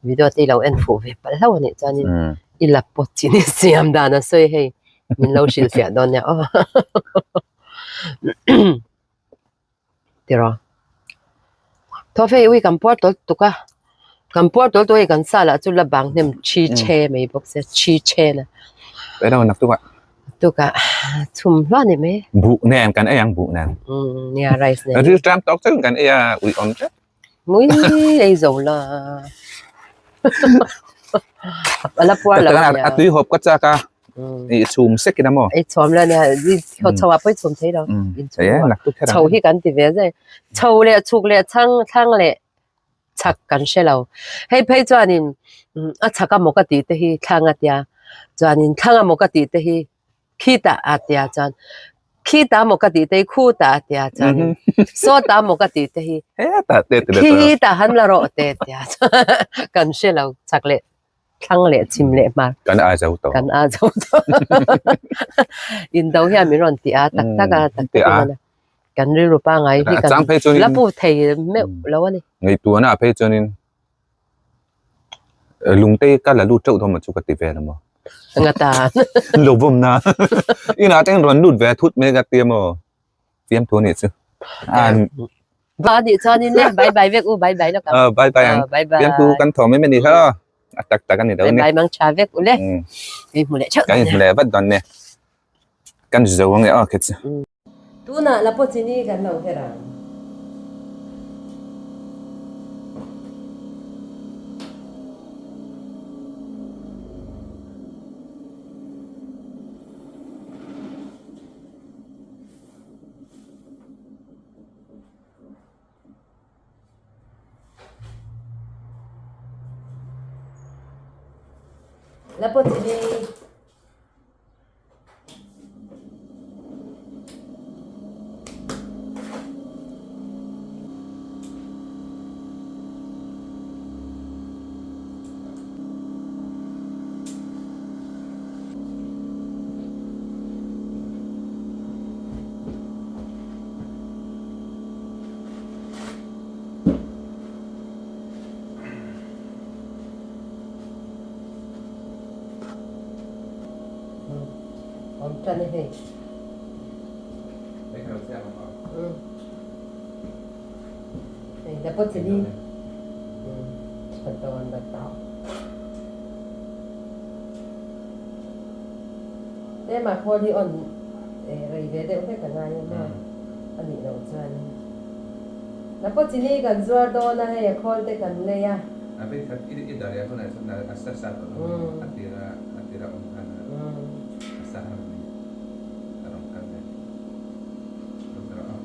video te i lo en fuh ve palh hlauh a nih chuanin i la pawt chin i siam dan a sawi hei min lo hrilhfiah dawn nia aw. Tiraw. Thaw hei ui kan puar tawlh tuk a kan puar tawlh tuk a hei kan sa lah chu la bang hnem thi che mai bawk sia thi che na. Eng emaw nak tuk ah. Tuk ah chhum hluah ni mai. Buh nen kan ei ang buh nen. Umm nia rice nen. Ril tram tawk chauh in kan ei a ui awm tlat. Mui ei zo la. A la puar lo ania. A tui hawp ka chak a. I chhum sek in a maw? I chhum la nia. I chho ah pawh i chhum thei lo. Chho hi kan ti ve zai. Chho leh chhuk leh chhang thlang leh chhak kan hre lo. Hei phei chuanin a chhak a maw ka tih te hi thlang a tia. Chuanin thlang a maw ka tih te hi Khitah a tia chuan khita maw ka tih te hi khutah a tia chuan sawtah maw ka tih te hi khitah han la rawh te tia chuan kan hre lo chak leh thlang leh chhim leh hmar kan a zo tawh kan a zo tawh indo hian min rawn ti a tak tak a tak tak in a kan rilru pangai hi kan la pu thei meuh lo a ni ngaihtuahna ah phei chuanin lungte ka la lut teuh dawn maw chu ka ti vel a maw. Nga tan. Lo bawm na. Ina teng rawn lut ve thut mai ka tia maw. Fiam thu ni chu. An. Ba ni chuan in le bye bye vek u bye bye lawk ang. Bye bye ang. Bye bye. Fiam thu kan thaw mai mai ni kha. A tak tak ani lo ni. Bye bye mang tha vek u le. Kan hmu leh theuh. Kan hmu leh vat dawn ni. Kan zo ang e aw kha chu. Tunah la pawh chini kan lo her ang. La pawh chini. Awm tan e hei. Hei la pawh chini. Tha dawn la tawh. Tlema khawl hi on rei ve deuh hlek a ngai a maw a nih loh chuan. La pawh chini kan zuar dawn a hei a khawl te kan lei a. A vei khat i dar leh hunah chuan a sa sa tawh lo a tira a tira awm khan a sa har a ni a rawn kal ve lo ta rawh a.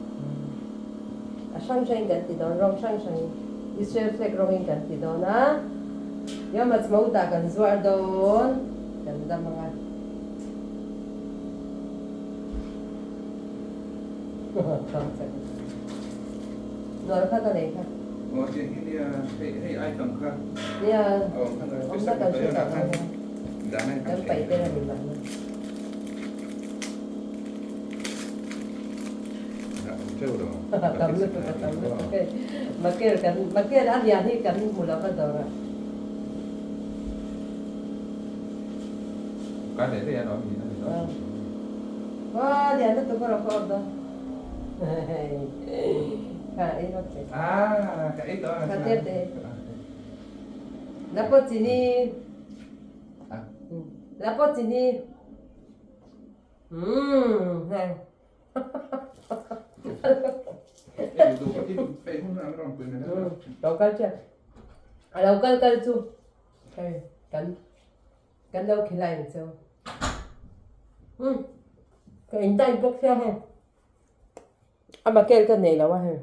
A hrang hrangin kan ti dawn rawng hrang hrangin Israel flag rawngin kan ti dawn a Yom Ha'atzmaut ah kan zuar dawn kan dam ang a. Nual kha ka nei kha. Aw tiang hi nia hei hei item kha. Nia awmna kan hre tak ang a. Kan paih ber a ni mahna. Tam lutuk a tam lutuk hei. Makel kan makel a lian hi kan hmu lo ka dawr a. Ka leh daih a lo ni a ni lo. Wah lian lutuk a rawh ka awk dawn. Kha ei rawh che. Ah ka ei tawh a. Kha tlem te. La pawh chini. La pawh chini. Umm hei. Lo kal che. A lo kal kal chu. Hei kan Kan lo khilai ang cheu. Umm ka in time bawk sia hei. A makel ka nei lo a hei.